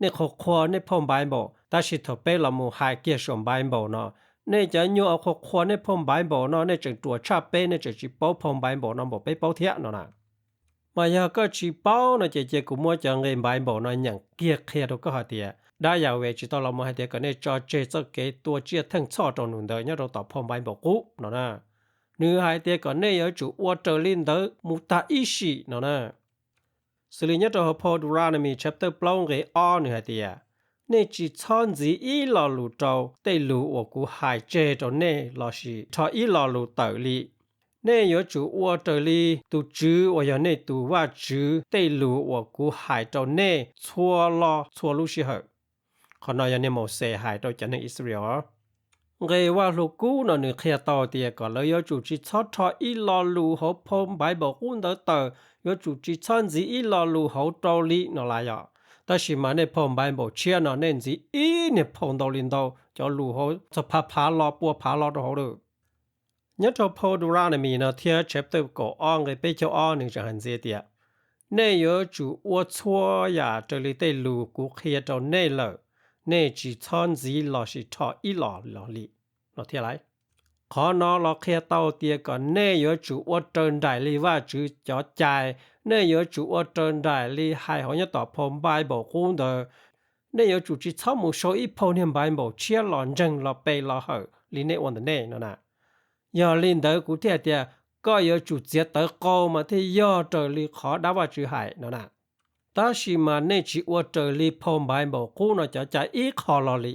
nej qhuas qhuas nej phau Npaiv Npaum, tab sis thaum peb los mus hais kiag saum Npaiv Npaum no, nej cov nyuag uas qhuas qhuas nej phau Npaiv Npaum no nej tseem ruam tshaj peb, nej tseem tsis paub phau Npaiv Npaum no npaum peb paub thiab no na. Mas yog koj tsis paub no ces cia kuv muab cov nqe Npaiv Npaum no nyeem kiag qhia rau koj hais tias dab Yas Ves tsis tau los mus hais tias kom nej tso tseg txoj kev tua tsiaj theej txhoj rau nws ntawd nyob rau tom phau Npaiv Npaum Qub no na. Nws hais tias kom nej yuav tsum ua raws li ntawd mus tag ib sim no na. Xws li nyob rau hauv phau Deuteronomy chapter plaub nqe ob nws hais tias, nej tsis txhob ntxiv ib lo lus rau tej lus uas kuv hais tseg rau nej lossis rho ib lo lus tawm li. Nej yuav tsum ua raws li tus Tswv uas yog nej tus Vajtswv tej lus uas kuv hais rau nej txhua lo txhua lub sij hawm. Qhov no yog niag Mauxes hais rau cov neeg Israel. Nqe Vaj Lug Kub no nws qhia tau tias kom lawv yuav tsum tsis txhob rho ib lo lus hauv phau Npaiv Npaum Qub ntawd tawm, yuav tsum tsis txhob ntxiv ib lo lus hauv rau li no lawm yom. Tab sis mas nej phau Npaiv Npaum Tshiab no nej ntxiv ib niag phau ntau li ntau, cov lus hauv txog phav phav lo pua phav lo rau hauv lawm. Nyob rau phau Deuteronomy no thiab chapter kaum ob nqe peb caug ob nws tseem hais ntxiv tias, nej yuav tsum ua txhua yam raws li tej lus kuv qhia rau nej lawm, nej tsis txhob ntxiv lossis rho ib lo los li no thiab lauj. Qhov no los qhia tau tias kom nej yuav tsum ua raws nraim li Vajtswv cov cai, nej yuav tsum ua raws nraim li hais hauv nyob tom phau Npaiv Npaum Qub ntawd. Nej yuav tsum tsis txhob mus sau ib phau niag Npaiv Npaum Tshiab los ntseeg los pe los hawm li nej ua ntawm nej no na. Yog li ntawd kuv thiaj hais tias koj yuav tsum txiav tawv qau mas thiaj yog raws li qhov dab Vajtswv hais no na. Tab sis mas nej tsis ua raws li phau Npaiv Npaum Qub no cov cai ib qho los li.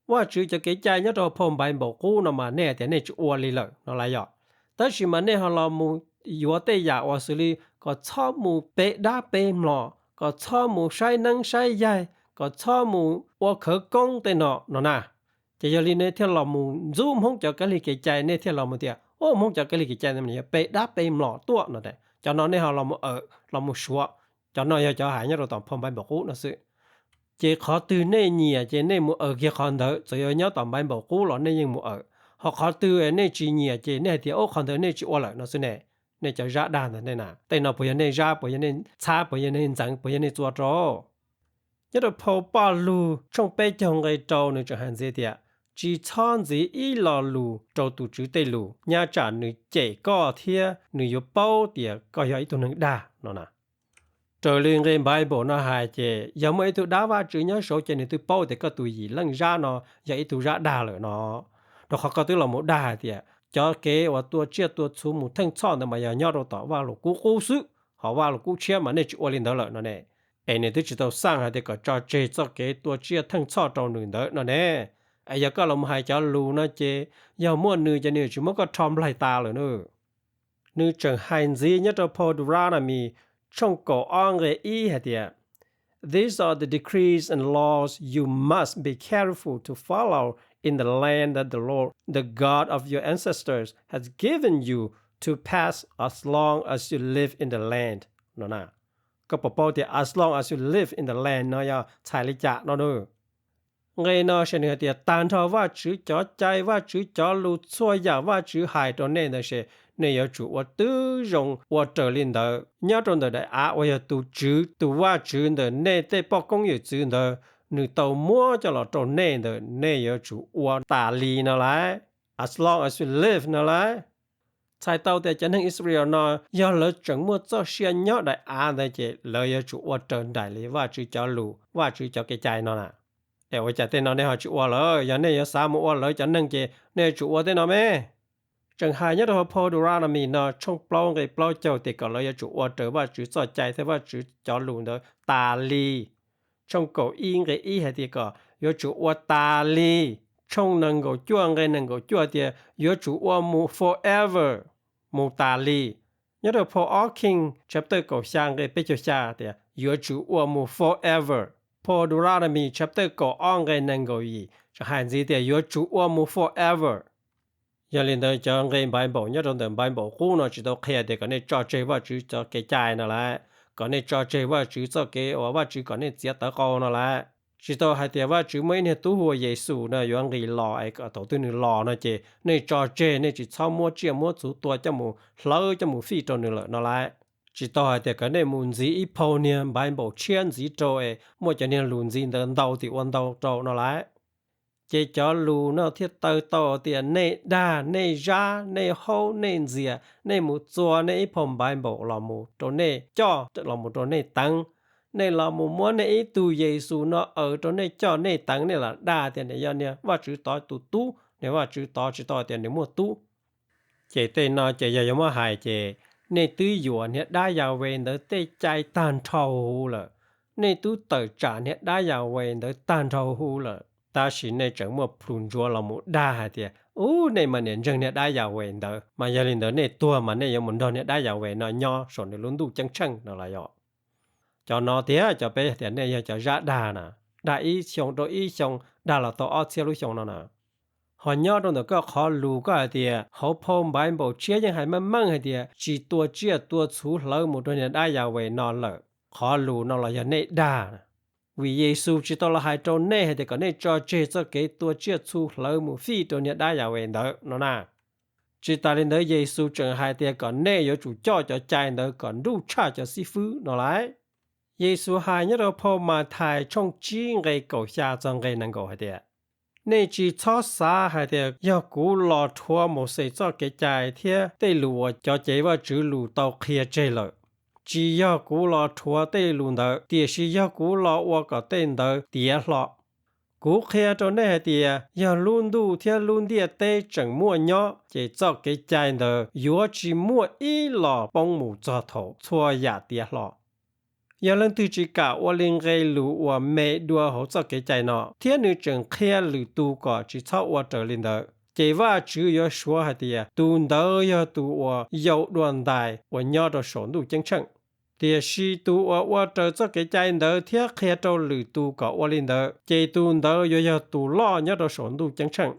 Vajtswv cov kev cai nyob rau phau Npaiv Npaum Qub no mas nej hais tias nej tsis ua li lawm no lawm yom. Tab sis mas nej ho los mus yuav tej yam uas xws li kom txhob mus pe dab pe mlom, kom txhob mus saib neeb saib yaig, kom txhob mus ua khawv koob tej no no na. Ces yog li nej thiaj los mus ntxub Hmoob cov kab lig kev cai, nej thiaj los mus tias, o, Hmoob cov kab lig kev cai yog pe dab pe mlom tuaj no. Cov no nej ho los mus awm los mus suav, cov no yog cov hais nyob rau tom phau Npaiv Npaum Qub no xwb. Ces qhov twg nej nyiam ces nej mus awm kiag qhov ntawd, txawm yuav nyob tom Bible qub los nej yeej mus awm. Ho qhov twg nej tsis nyiam ces nej hais tias, ub, qhov ntawd nej tsis ua lawm no xwb ne. Nej cov zab dag ntawd nej na, tej no puas yog nej zab, puas yog nej txhab, puas yog nej ntxeev, puas yog nej txua rau? Nyob rau phau Paj Lug tshooj peb caug nqe rau nws tseem hais ntxiv tias, tsis txhob ntxiv ib lo lus rau tus Tswv tej lus, nyaj tsam nws cem koj thiab nws yuav paub tias koj yog ib tug neeg dag no na. Raws li nqe Bible no hais ces yog muaj ib tug dab Vajtswv nyob saud ces nws twb paub tias koj tus yim leej zab no yog ib tug zab dag lawm no, rau qhov koj twb los mus dag hais tias cov kev uas tua tsiaj tua txhu mus theej txhoj ntawd mas yog nyob rau tom Vajluskub qub xwb, ho Vajluskub tshiab mas nej tsis ua li ntawd lawm no ne. Es nws twb tsis tau xaj hais tias kom tso tseg txoj kev tua tsiaj theej txhoj rau nws ntawd no ne. Es yog koj los mus hais cov lus no ces yog muaj nws ces nws yuav tsis muab koj rho nplaig tas lawm na. Nws tseem hais ntxiv nyob rau phau Deuteronomy tshooj kaum ob nqe ib hais tias, These are the decrees and laws you must be careful to follow in the land that the Lord, the God of your ancestors, has given you to pass as long as you live in the land no na. Koj puas paub tias as long as you live in the land no yog txhais li cas no na? Nqe no ces nws hais tias tag nrho Vajtswv cov cai, Vajtswv cov lus, txhua yam Vajtswv hais rau nej ntawd ces nej yuav tsum ua tib zoo ua raws li ntawd. Nyob rau ntawm daim av uas yog tus Tswv tus Vajtswv ntawm nej tej poj koob yawm txwv ntawd, nws tau muab coj los rau nej ntawd, nej yuav tsum ua tas li no lauj. As long as you live no lauj. Txhais tau tias cov neeg Israel no yog lawv tseem muaj txoj sia nyob daim av ntawd ces lawv yuav tsum ua raws nraim li Vajtswv cov lus, Vajtswv cov kev cai no na. Es ua cas tej no nej ho tsis ua lawm? Yog nej yuav xav mus ua lawv cov neeg ces nej yuav tsum ua tej no me. Tseem hais nyob rau hauv phau Deuteronomy no tshooj plaub nqe plaub caug tias kom lawv yuav tsum ua raws Vajtswv txoj cai thiab Vajtswv cov lus ntawd tas li. Tshooj kaum ib nqe ib hais tias kom yuav tsum ua tas li. Tshooj nees nkaum cuaj nqe nees nkaum cuaj tias yuav tsum ua mus forever, mus tas li. Nyob rau phau Ob Kheej chapter kaum xya nqe peb caug xya tias yuav tsum ua mus forever. Phau Deuteronomy chapter kaum ob nqe nees nkaum yim tseem hais ntxiv tias yuav tsum ua mus forever. Yog li ntawd cov nqe Bible nyob rau ntawm Bible qub no tsis tau qhia tias kom nej tso tseg Vajtswv cov kev cai no lauj, kom nej tso tseg Vajtswv txoj kev uas Vajtswv kom nej txiav tawv qau no lauj. Tsis tau hais tias Vajtswv muaj ib niag tub hu ua Yexus no yuav nqis los es kom thaum twg nws los no ces nej tso tseg, nej tsis txhob muab tsiaj muab txhu tua coj mus hlawv coj mus fij rau nws lawm no lauj. Tsis tau hais tias kom nej mus ntxiv ib phau niag Bible tshiab ntxiv rau es muaj cov niag lus ntxiv ntawd ntau tim ua ntau rau no lauj. Ces cov lus no thiaj taw tau tias nej dag, nej zab, nej haub, nej ntxias, nej mus txua nej ib phau Bible los mus rau nej coj los mus rau nej teev. Nej los mus muab nej ib tug Yexus no aws rau nej coj nej teev, nej los dag tias nws yog niag Vajtswv tod tus tub, niag Vajtswv tod tsis tau hais tias nws muaj tub. Ces tej no ces yog yuav muab hais ces nej twb yuam niag dab Yahweh ntawd tej cai tag nrho huv lawm. Nej twb tawm tsam niag dab Yahweh ntawd tag nrho huv lawm, tab sis nej tseem muaj plhus ntsuav los mus dag hais tias, ub, nej mas niam ntseeg niag dab Yahweh ntawd, mas yog li ntawd nej tuag mas nej yuav mus nrog niag dab Yahweh no nyob saum nws lub ntuj ceeb tsheej no los yog? Cov no tiag cov peb tias nej yog cov zab dag na, dag ib xyoo rau ib xyoo, dag los tau ob txhiab lub xyoo no na. Ho nyob rau ntawm koj qhov lus koj hais tias hauv phau Bible tshiab yeej hais meej meej hais tias tsis tua tsiaj tua txhu hlawv mus rau niag dab Yahweh no lawm, qhov lus no los yog nej dag. Vim Yexus tsis tau los hais rau nej hais tias kom nej tso tseg txoj kev tua tsiaj txhu hlawv mus fij rau niag dab Yahweh ntawd no na. Tsis tas li ntawd Yexus tseem hais tias kom nej yuav tsum coj cov cai ntawd kom nruj tshaj cov xib fwb no lauj. Yexus hais nyob rau phau Mathais tshooj tsib nqe kaum xya txog nqe nees nkaum hais tias, nej tsis txhob xav hais tias yog kuv los rhuav Mauxes txoj kev cai thiab tej lus uas cov cev Vajtswv lus tau qhia tseg lawm. Tsis yog kuv los rhuav tej lus ntawd, tiam sis yog kuv los ua kom tej ntawd tiav hlo. Kuv qhia rau nej hais tias yog lub ntuj thiab lub ntiaj teb tseem muaj nyob, ces txoj kev cai ntawd yuav tsis muaj ib los poob mus txog thaum txhua yam tiav hlo. Yog leej twg tsis kam ua li nqe lus uas me dua hauv txoj kev cai no, thiab nws tseem qhia lwm tus kom tsis txhob ua raws li ntawd, ces Vajtswv yuav suav hais tias tus ntawd yog tus uas yau dua ntais uas nyob rau saum ntuj ceeb tsheej. Tiam sis tus uas ua raws txoj kev cai ntawd thiab qhia rau lwm tus kom ua li ntawd, ces tus ntawd yuav yog tus loj nyob rau saum ntuj ceeb tsheej.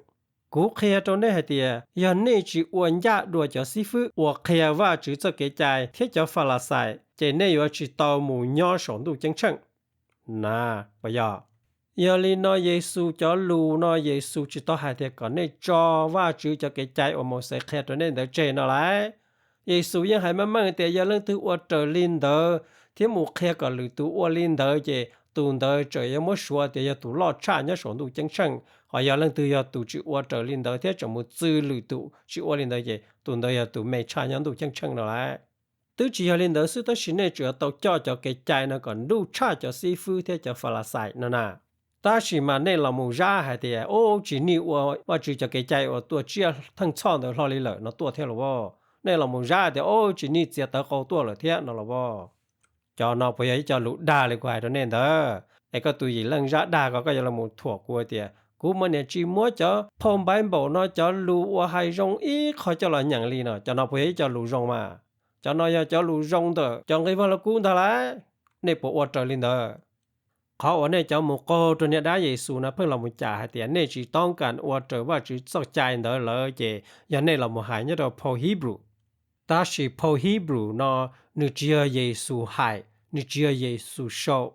Kuv qhia rau nej hais tias yog nej tsis ua ncaj dua cov xib fwb uas qhia Vajtswv txoj kev cai thiab cov Falaxais, ces nej yuav tsis tau mus nyob saum ntuj ceeb tsheej. Na, puas yog? Yog li no Yexus cov lus no Yexus tsis tau hais tias kom nej tso Vajtswv cov kev cai uas Mauxes qhia rau nej ntawd tseg no lauj. Yexus yeej hais meej meej tias yog leej twg ua raws li ntawd thiab mus qhia kom lwm tus ua li ntawd ces tus ntawd tseem yuav muab suav tias yog tus loj tshaj nyob saum ntuj ceeb tsheej. Ho yog leej twg yog tus tsis ua raws li ntawd thiab tseem mus txwv lwm tus tsis ua li ntawd ces tus ntawd yog tus me tshaj nyob ntuj ceeb tsheej no lauj. Twb tsis yog li ntawd xwb tab sis nej tseem yuav tau coj cov kev cai no kom nruj tshaj cov xib fwb thiab cov Falixais no na. Tab sis mas nej los mus zab hais tias, ub, tsis nij ua Vajtswv cov kev cai uas tuaj tsiaj theej txhoj ntawd hlo li lawm no tuaj thiab los as. Nej los mus zab tias, ub, tsis nij txiav tawv qau tuaj lawm thiab no los as. Cov no puas yog ib co lus dag li kuv hais rau nej ntawd? Es koj tus yim leej zab dag ko koj yuav los mus thuam kuv tias kuv mas niam tsis muab cov phau Npaiv Npaum no cov lus uas hais zoo ib qho coj los nyeem li no. Cov no puas yog ib co lus zoo mas? Cov no yog cov lus zoo ntawm cov nqi vaj lug kub ntag lauj. Nej puas ua raws li ntawd? Qhov uas nej cov mus qaug rau niag dab Yexus no pheej los mus cam hais tias nej tsis toob kas ua raws Vajtswv txoj cai ntawd lawm ces yog nej los mus hais nyob rau phau Hebrew. Tab sis phau Hebrew no nws tsis yog Yexus hais, nws tsis yog Yexus sau.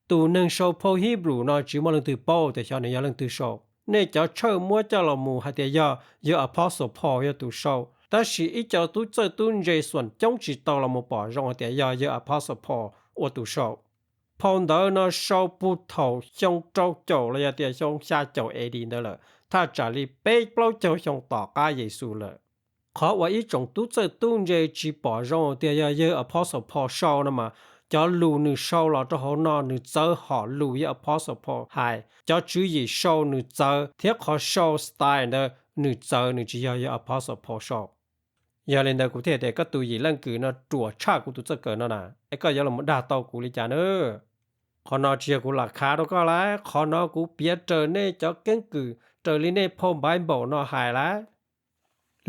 Tus neeg sau phau Hebrew no tsis muaj leej twg paub tias xyov nws yog leej twg sau. Nej cov tshawj muab coj los mus hais tias yog yawg Apostle Paul yog tus sau, tab sis ib co tub txawj tub ntse xuam coob tsis tau los mus pom zoo hais tias yog yawg Apostle Paul ua tus sau. Phau ntawv no sau puag thaum xyoo rau caum los yog tias xyoo xya caum A D ntawd lawm, thaj tsam li peb plaub caug xyoo tom qab Yexus lawm. Qhov uas ib tsoom tub txawj tub ntse tsis pom zoo tias yog yawg Apostle Paul sau no mas, cov lus nws sau los rau hauv no nws txawv hom lus yawg Apostle Paul hais, cov tswv yim sau nws txawv thiab qhov sau style ntawd nws txawv, nws tsis yog yawg Apostle Paul sau. Yog li ntawd kuv thiaj tias koj tus yim leej kws no ruam tshaj kuv tus txawj kawm no na, es koj yuav los dag tau kuv li cas na? Qhov no tsis yog kuv lam khav rau koj lauj, qhov no kuv piav raws nej cov keeb kwm raws li nej phau Npaiv Npaum no hais lauj.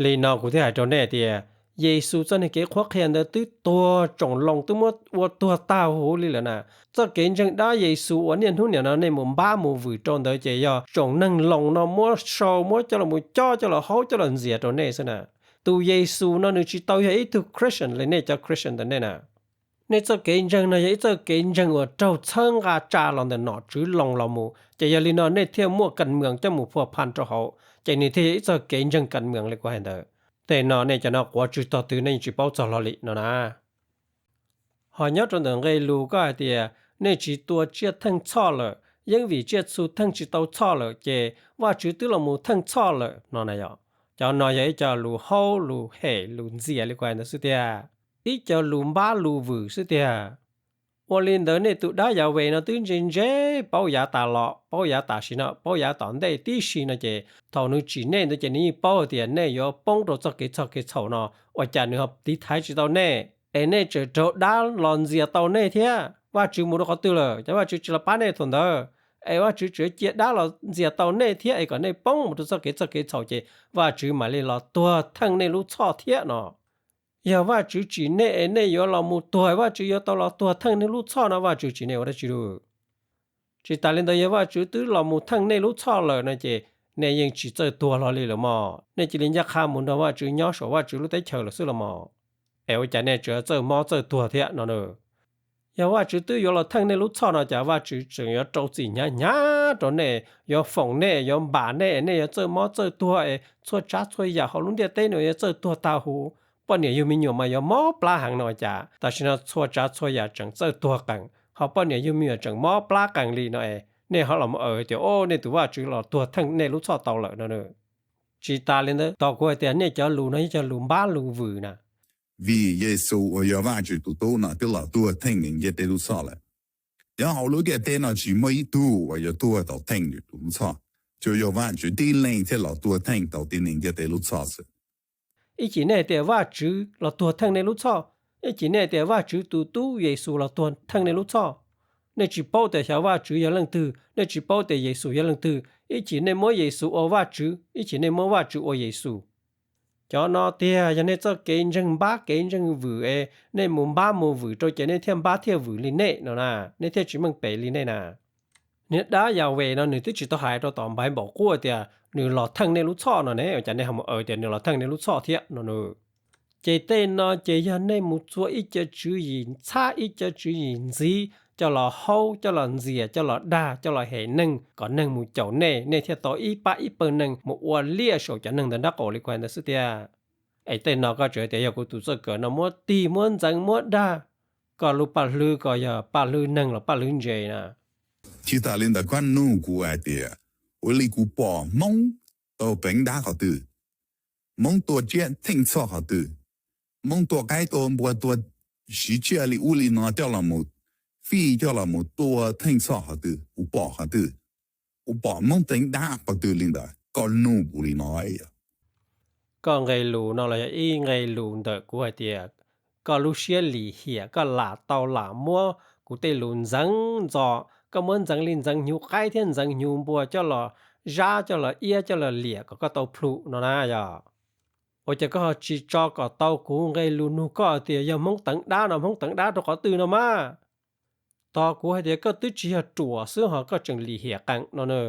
Li no kuv thiaj hais rau nej tias, Yexus txoj niag kev qhuab qhia ntawd twb tuag tsoom Loos twb muab ua tuag tag huv li lawm na. Txoj kev ntseeg dab Yexus uas niaj hnub nim no nej mus npab mus vwm rau ntawd ces yog tsoom neeg Loos no muab sau muab coj los mus cob coj los haub coj los ntxias rau nej xwb na. Tus Yexus no nws tsis tau yog ib tug Christian li nej cov Christian ntawm nej na. Nej txoj kev ntseeg no yog ib txoj kev ntseeg uas raug txhawb nqa tsa los ntawm nom tswv Loos los mus, ces yog li no nej thiaj muaj kas mees coj mus phua phan rau hauv, ces nws thiaj yog ib txoj kev ntseeg kas mees li kuv hais ntawd. Tej no nej cov no quav tswv tog twg nej tsis paub txog hlo li no na. Ho nyob rau ntawm nqe lus koj hais tias nej tsis tua tsiaj theej txhoj lawm, yeej vim tsiaj txhu theej tsis tau txhoj lawm ces Vajtswv twb los mus theej txhoj lawm no na yom. Cov no yog ib co lus haub lus hem lus ntxias li kuv hais ntawd xwb tiag, ib co lus npab lus vwm xwb tiag. Ua li ntawd nej tus dab Yas Ves no twb ntse ntse paub yav tas los, paub yav tam sim no, paub yav tom ntej tib si no ces thaum nws tsim nej ntawd ces nws yeej paub tias nej yuav poob rau txoj kev txog kev txhaum no, ua cas nws ho tiv thaiv tsis tau nej, es nej tseem raug dab los ntxias tau nej thiab. Vajtswv mus rau qhov twg lawm? Ces Vajtswv tsis los pab nej thaum ntawd, es Vajtswv tseem cia dab los ntxias tau nej thiab es kom nej poob mus rau txoj kev txog kev txhaum ces Vajtswv mam li los tuag theej nej lub txhoj thiab no. Yog Vajtswv tsim nej es nej yuav los mus tuag, Vajtswv yuav tau los tuag theej nej lub txhoj no Vajtswv tsim nej ua dab tsi lawm? Tsis tas li ntawd yog Vajtswv twb los mus theej nej lub txhoj lawm no ces nej yeej tsis txawj tuag hlo li lawm mog, nej cia li ncaj qha mus nrog Vajtswv nyob saum Vajtswv lub teb chaws lawm xwb los mog. Es ua cas nej tseem txawj mob txawj tuag thiab no na? Yog Vajtswv twb yuav los theej nej lub txhoj no cas Vajtswv tseem yuav rau txim hnyav hnyav rau nej, yuav foom nej, yuav npam nej, nej yuav txawj mob txawj tuag es txhua tsav txhua yam hauv lub ntiaj teb no yuav txawj tuag tag huv? Poj niam yug me nyuam mas yuav mob plab heev no cas tam sim no txhua tsav txhua yam tseem txawj tuag qees, ho poj niam yug me nyuam tseem mob plab qees li no es nej ho los mus aws tias, o, nej tus Vajtswv los tuag theej nej lub txhoj tau lawm no na. Tsis tas li ntawd, tos kuv hais tias nej cov lus no yog cov lus npab lus vwm na. Vim Yexus uas yog Vajtswv tus Tub no twb los tuag theej neeg ntiaj teb lub txhoj lawm. Nyob hauv lub ntiaj teb no tsis muaj ib tug uas yuav tuag tau theej nws tus lub txhoj, tsuas yog Vajtswv tib leeg thiaj los tuag theej tau tib neeg ntiaj teb lub txhoj xwb. Ib chim nej tias Vajtswv los tuag theej nej lub txhoj, ib chim nej tias Vajtswv tus Tub Yexus los tuag theej nej lub txhoj. Nej tsis paub tias xyov Vajtswv yog leej twg, nej tsis paub tias Yexus yog leej twg, ib chim nej muab Yexus ua Vajtswv, ib chim nej muab Vajtswv ua Yexus. Cov no tiag yog nej txoj kev ntseeg npab kev ntseeg vwm es nej mus npab mus vwm rau ces nej thiaj npab thiaj vwm li nej no na, nej thiaj tsis meej pem li nej na. Niag dab Yas Ves no nws twb tsis tau hais rau tom npaiv npaum quaj tias nws los theej nej lub txhoj no ne, ua cas nej ho mus aws tias nws los theej nej lub txhoj thiab no na? Ces tej no ces yog nej mus txua ib co tswv yim ntxhab, ib co tswv yim ntxiv coj los haub, coj los ntxias, coj los dag, coj los hem neeg kom neeg mus caum nej, nej thiaj tau ib pab ib pawg neeg mus ua liaj saum cov neeg ntawd nraub qaum li kuv hais ntawd xwb tiag. Es tej no koj tseem tias yog kuv tus txoj kawm no muab tig muab ntxeev muab dag, koj lub paj hlwb ko yog paj hlwb neeg los paj hlwb ntses na? Tsis tas li ntawd koj nug kuv hais tias, ua li kuv pom Hmoob tau teev dab qhov twg, Hmoob tua tsiaj theej txhoj qhov twg, Hmoob tua qaib tua npua tua siv tsiaj li ub li no coj los mus fij coj los mus tua theej txhoj qhov twg, kuv pom qhov twg, kuv pom Hmoob teev dab qhov twg li ntawd koj nug kuv li no. Koj nqe lus no los yog ib nqe lus ntawm kuv hais tias koj lub siab lim hiam, koj lam tau lam muab kuv tej lus ntxeev ntxos, koj muab ntxeev li ntxeev hnyuv qaib thiab ntxeev hnyuv npua coj los zab coj los iab coj los liam kom koj tau plhum no na yog. Ua cas koj ho tsis tso kom tau kuv nqe lus nug koj tias yog Hmoob teev dab no Hmoob teev dab rau qhov twg no mas? Tos kuv hais tias koj twb tsis yog ruam xwb ho koj tseem lim hiam qees no na.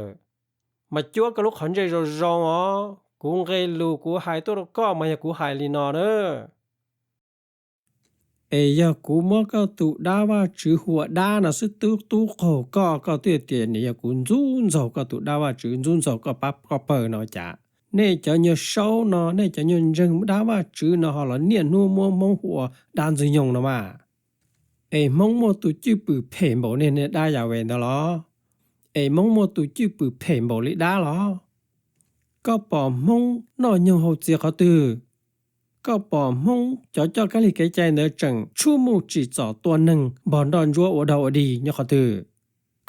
Mas cuab koj lub qhov ntsej zoo zoo os, kuv nqe lus kuv hais tuaj rau koj mas yog kuv hais li no na. Es yog kuv muab koj tus dab Vajtswv hu ua dab no xwb tub tub qaug koj, koj twb tias nim yog kuv ntxub ntxaug koj tus dab Vajtswv, ntxub ntxaug koj pab koj pawg no cas? Nej cov nyuag saub no, nej cov nyuag ntseeg dab Vajtswv no ho los niaj hnub muab Hmoob hu ua dab Ntxwg Nyoog no mas. Es Hmoob muaj tus cwj pwm phem npaum niag niag dab Yas Ves ntawd los? Es Hmoob muaj tus cwj pwm phem npaum li dab los? Koj pom Hmoob noj nyoog haus txias qhov twg? Koj pom Hmoob cov coj kab lig kev cai ntawd tseem tshuaj muj tsim txom tua neeg npog nroj ntsuab ua dog ua dig nyob qhov twg?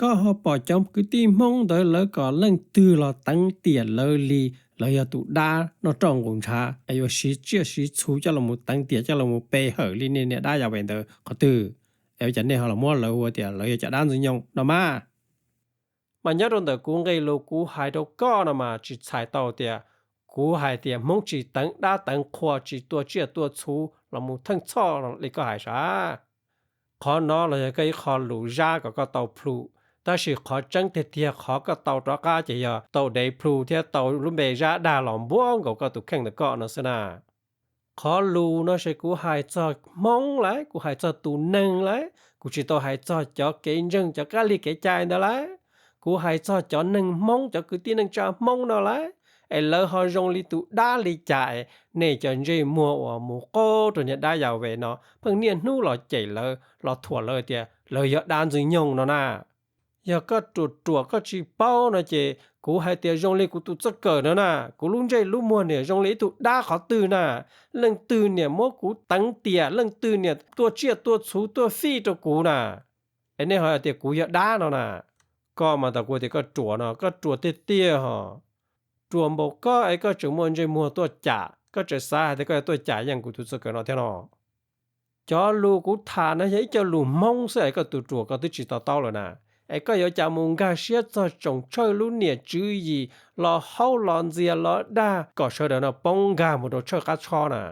Koj ho pom cov kwv tij Hmoob ntawd lawv kom leej twg los teev tiam lawv li lawv yog tus dab noj roj nqus ntshav es yuav siv tsiaj siv txhu coj los teev tiam coj los pe hawm li niag niag dab Yas Ves ntawd qhov twg? Es ua cas nej ho los muab lawv hu tias lawv yog cov dab Ntxwg Nyoog no mas? Mas nyob rau ntawm kuv nqe lus kuv hais rau koj no mas tsis txhais tau tias kuv hais tias Hmoob tsis teev dab teev qhua, tsis tua tsiaj tua txhu los mus theej txhoj li koj hais sav. Qhov no los yog koj ib qho lus zab kom koj tau plhum, tab sis qhov tseeb tiag tiag qhov koj tau rov qab ces yog tau dev plhu thiab tau lub npe zab dag los npuab nkaus koj tus kheej ntawm koj no xwb na. Qhov lus no ces kuv hais txog Hmoob lauj, kuv hais txog tus neeg lauj, kuv tsis tau hais txog cov kev ntseeg cov kab lig kev cai ntawd lauj. Kuv hais txog cov neeg Hmoob, cov kwv tij neej tsa Hmoob no lauj. Es lawv ho zoo li tus dab li cas es nej cov ntsej muag uas mus qaug rau niag dab Yas Ves no pheej niaj hnub los cem lawv los thuam lawv tias lawv yog dab Ntxwg Nyoog no na. Yog koj ruam ruam koj tsis paub no ces kuv hais tias zoo li kuv tus txoj kawm no na, kuv lub ntsej lub muag niam zoo li ib tug dab qhov twg na. Leej twg niam muab kuv teev tiam, leej twg niam tua tsiaj tua txhu tuaj fij rau kuv na. Es nej ho tias kuv yog dab no na. Koj mas ntawm kuv tias koj ruam no koj ruam tiag tiag ho. Ruam npaum koj es koj tseem muaj ntsej muag tuaj cam, koj tseem xav hais tias koj yuav tuaj cam yeej kuv tus txoj kawm no thiab no. Cov lus kuv tham no yog ib co lus Hmoob xwb es koj tus ruam koj twb tsis to taub lawm na. Es koj yuav cas mus nkag siab txog tsoom Tshawj lub niam tswv yim los haub los ntxias los dag kom sawv daws no poob nkag mus rau Tshawj qab tshob na.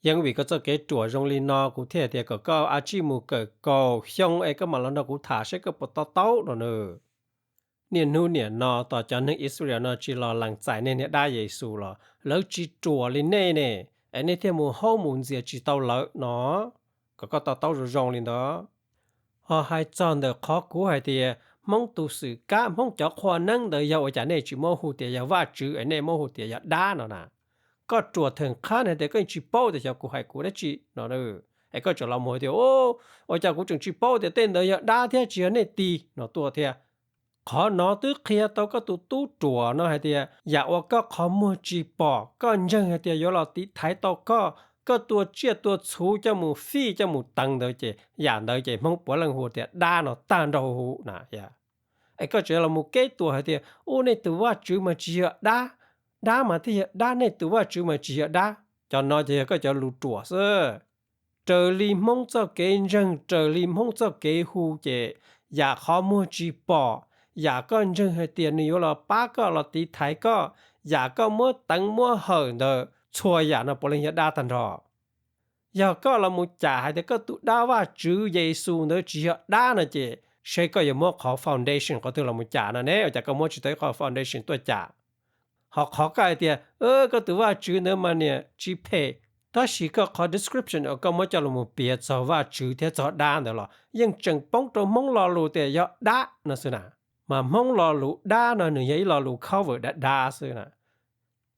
Yeej vim koj txoj kev ruam zoo li no kuv thiaj tias kom koj a tsij mus kawm kaum xyoo es koj mam los nrog kuv tham seb koj puas to taub no na. Niaj hnub niam no tos cov neeg Israel no tsis los lees txais nej niag dab Yexus los lawv tsis ruam li nej ne, es nej thiaj mus haub mus ntxias tsis tau lawv no, kom koj to taub zoo zoo li ntawd. Ho hais txog ntawm qhov kuv hais tias Hmoob tus xwm kab Hmoob cov qhua neeb ntawd yog ua cas nej tsis muab hu tias yog Vajtswv es nej muab hu tias yog dab no na? Koj ruam theem qhab hais tias koj yeej tsis paub tias xyov kuv hais kuv dab tsi no, es koj tseem los mus tias ua cas kuv tseem tsis paub tias tej ntawd yog dab thiab tsis yog nej tis no tuaj thiab. Qhov no twb qhia tau koj tus tub ruam no hais tias yam uas koj qhov muag tsis pom koj ntseeg hais tias yuav los tiv thaiv tau koj, koj tua tsiaj tua txhu coj mus fij coj mus teev ntawd ces yam ntawd ces Hmoob puav leej hu tias dab no tag nrho huv na. Es koj tseem los mus keb tuam hais tias ub nej tus Vajtswv mas tsis yog dab, dab mas thiaj yog dab, nej tus Vajtswv mas tsis yog dab. Cov no ces yog koj cov lus ruam xwb. Raws li Hmoob txoj kev ntseeg, raws li Hmoob txoj kev hu ces yam qhov muag tsis pom, yam koj ntseeg hais tias nws yuav los pab koj los tiv thaiv koj, yam koj muab teev muab hawm ntawd txhua yam no puav leej yog dab tag nrho. Yog koj los mus cam hais tias koj tus dab Vajtswv Yexus ntawd tsis yog dab no ces seb koj yuav muab qhov foundation qhov twg los mus cam no ne, ua cas koj muab tsis tau ib qho foundation tuaj cam. Ho qhov koj hais tias koj tus Vajtswv ntawd mas niam tsis phem, Tab sis koj qhov description uas koj muab coj los piav txog Vajtswv thiab txog dab ntawd los yeej tseem poob rau Hmoob lo lus tias yog dab no xwb na. Mas Hmoob lo lus dab no nws yog ib lo lus cover dav dav xwb na.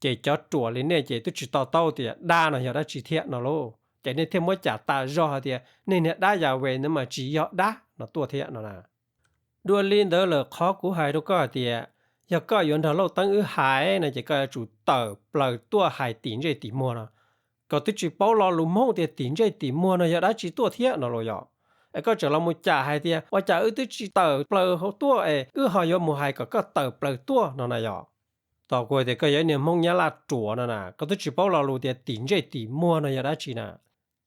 Ces cov ruam li nej ces twb tsis to taub tias dab no yog dab tsi thiab no lauj, ces nej thiaj muab cam tas zog hais tias nej niag dab Yahweh ntawd mas tsis yog dab no tuaj thiab no na. Dua li ntawd lawm qhov kuv hais rau koj hais tias, yog koj yuav nrog Lauj Teeb wb hais no ces koj yuav tsum tawm plaws tuaj hais tim ntsej tim muag no. Koj twb tsis paub lo lus Hmoob tias tim ntsej tim muag no yog dab tsi tuaj thiab no los yog? Es koj tseem los mus cam hais tias ua cas wb twb tsis tawm plaws hauv tuaj es wb ho yuav mus hais kom koj tawm plaws tuaj no na yog? Tos kuv hais tias koj yog ib niag Hmoob Nyab Laj ruam no na, koj twb tsis paub lo lus tias tim ntsej tim muag no yog dab tsi na.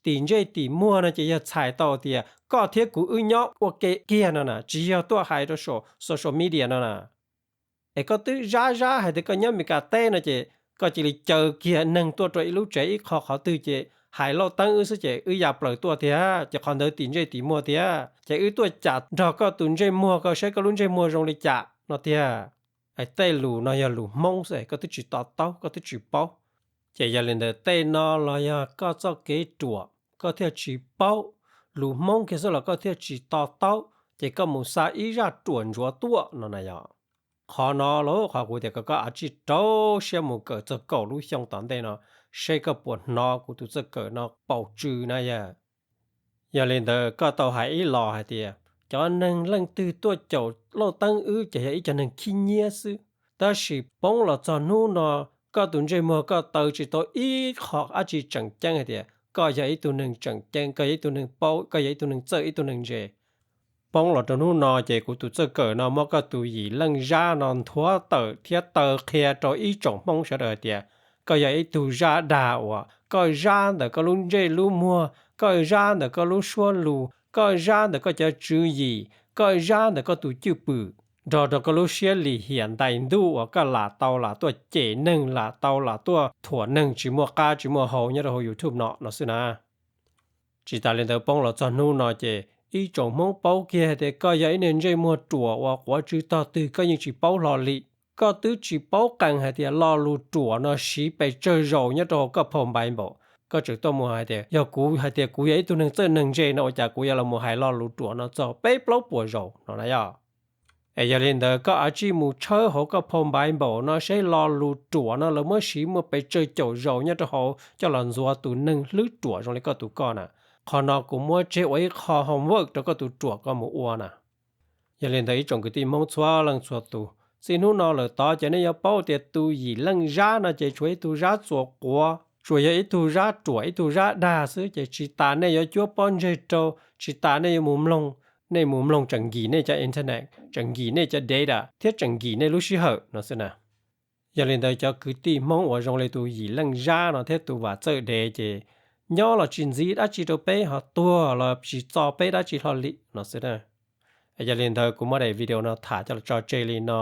Tim ntsej tim muag no ces yog txhais tau tias koj thiab kuv wb nyob ua ke kiag no na, tsis yog tuaj hais rau saum social media no na. Es koj twb zab zab hais tias koj nyob Meskas teb no ces koj cia li caw kiag neeg tuaj rau ib lub tsev ib qho qhov twg ces hais Lauj Teeb wb xwb ces wb ya plaws tuaj tiag, ces qhov ntawd tim ntsej tim muag tiag, ces wb tuaj cam nrog koj tus ntsej muag koj saib koj lub ntsej muag zoo li cas no tiag. Es tej lus no yog lus Hmoob xwb, koj twb tsis to taub, koj twb tsis paub. Ces yog li ntawd tej no los yog koj txoj kev ruam koj thiaj tsis paub, lus Hmoob kiag xwb los koj thiaj tsis to taub, ces koj mus xa ib zaj ruam ntsuav tuaj no na yog. Qhov no los qhov kuv tias kom koj av tsij rau siab mus kawm txog kaum lub xyoo tom ntej no, seb koj puas hnov kuv tus txawj kawm no paus tsw na yog. Yog li ntawd koj tau hais ib los hais tias cov neeg leej twg tuaj caum Lauj Teeb wb ces yog ib cov neeg khib nyiab xwb. Tab sis poob los txog hnub no, koj tus ntsej muag koj taw tsis tau ib qho dab tsi tseem ceeb hais tias koj yog ib tug neeg tseem ceeb, koj yog ib tug neeg paub, koj yog ib tug neeg txawj, ib tug neeg ntse. Poob los rau hnub no ces kuv tus txawj kawm no muab koj tus yim leej zab no nthuav tawm thiab taw qhia rau ib tsoom Hmoob sawv daws hais tias koj yog ib tug zab dag uas koj zab ntawm koj lub ntsej lub muag, koj zab ntawm koj lub suab lus, koj zab ntawm koj cov tswv yim, koj zab ntawm koj tus cwj pwm, nrog rau koj lub siab lim hiam ntais ntuj uas koj lam tau lam tuaj cem neeg, lam tau lam tuaj thuam neeg tsis muaj qab tsis muaj hau nyob rau hauv YouTube no no xwb na. Tsis tas li ntawd poob los txog hnub no ces ib tsoom Hmoob paub kiag hais tias koj yog ib niag ntsej muag ruam uas quav tsw tog twg koj yeej tsis paub hlo li. Koj twb tsis paub qees hais tias lo lus ruam no siv pes tsawg zaus nyob rau hauv koj phau Npaiv Npaum. Koj tseem tuaj mus hais tias yog kuv hais tias kuv yog ib tug neeg txawj neeg ntse no ua cas kuv yuav los mus hais lo lus ruam no txog peb plaub puas zaus no na yog. Es yog li ntawd koj av tsij mus tshawb hauv koj phau Npaiv Npaum no seb lo lus ruam no lawv muab siv muaj pes tsawg caum zaus nyob rau hauv coj los ntxuav tus neeg hlwb ruam zoo li koj tus koj na. Qhov no kuv muab tseg ua ib qho homework rau koj tus ruam koj mus ua na. Yog li ntawd ib tsoom kwv tij Hmoob txhua leej txhua tus, txij hnub no lawm tod ces nej yuav paub tias tus yim leej zab no ces tsuas ib tug zab txuas quav, tsuas yog ib tug zab ruam ib tug zab dag xwb ces tsis tas nej yuav cuab pob ntseg rau, tsis tas nej yuav mus mloog, nej mus mloog tseem nkim nej cov internet, tseem nkim nej cov data thiab tseem nkim nej lub sij hawm no xwb na. Yog li ntawd cov kwv tij Hmoob uas zoo li tus yim leej zab no thiab tus vam txawj dev ces nyob los tsis ntxiv dab tsi rau peb, ho tuag los tsis txo peb dab tsi hlo li no xwb na. Yog li ntawd kuv muab daim video no tham coj los tso tseg li no,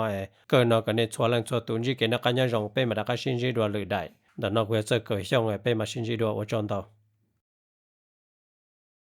kawg no kom nej txhua leej txhua tus ntsib kev noj qab nyob zoo, peb mam rov qab sib ntsib dua lwm daim. Ntawm no kuv yog Txawj Kawm Xyooj, peb mam sib ntsib dua, ua tsaug ntau.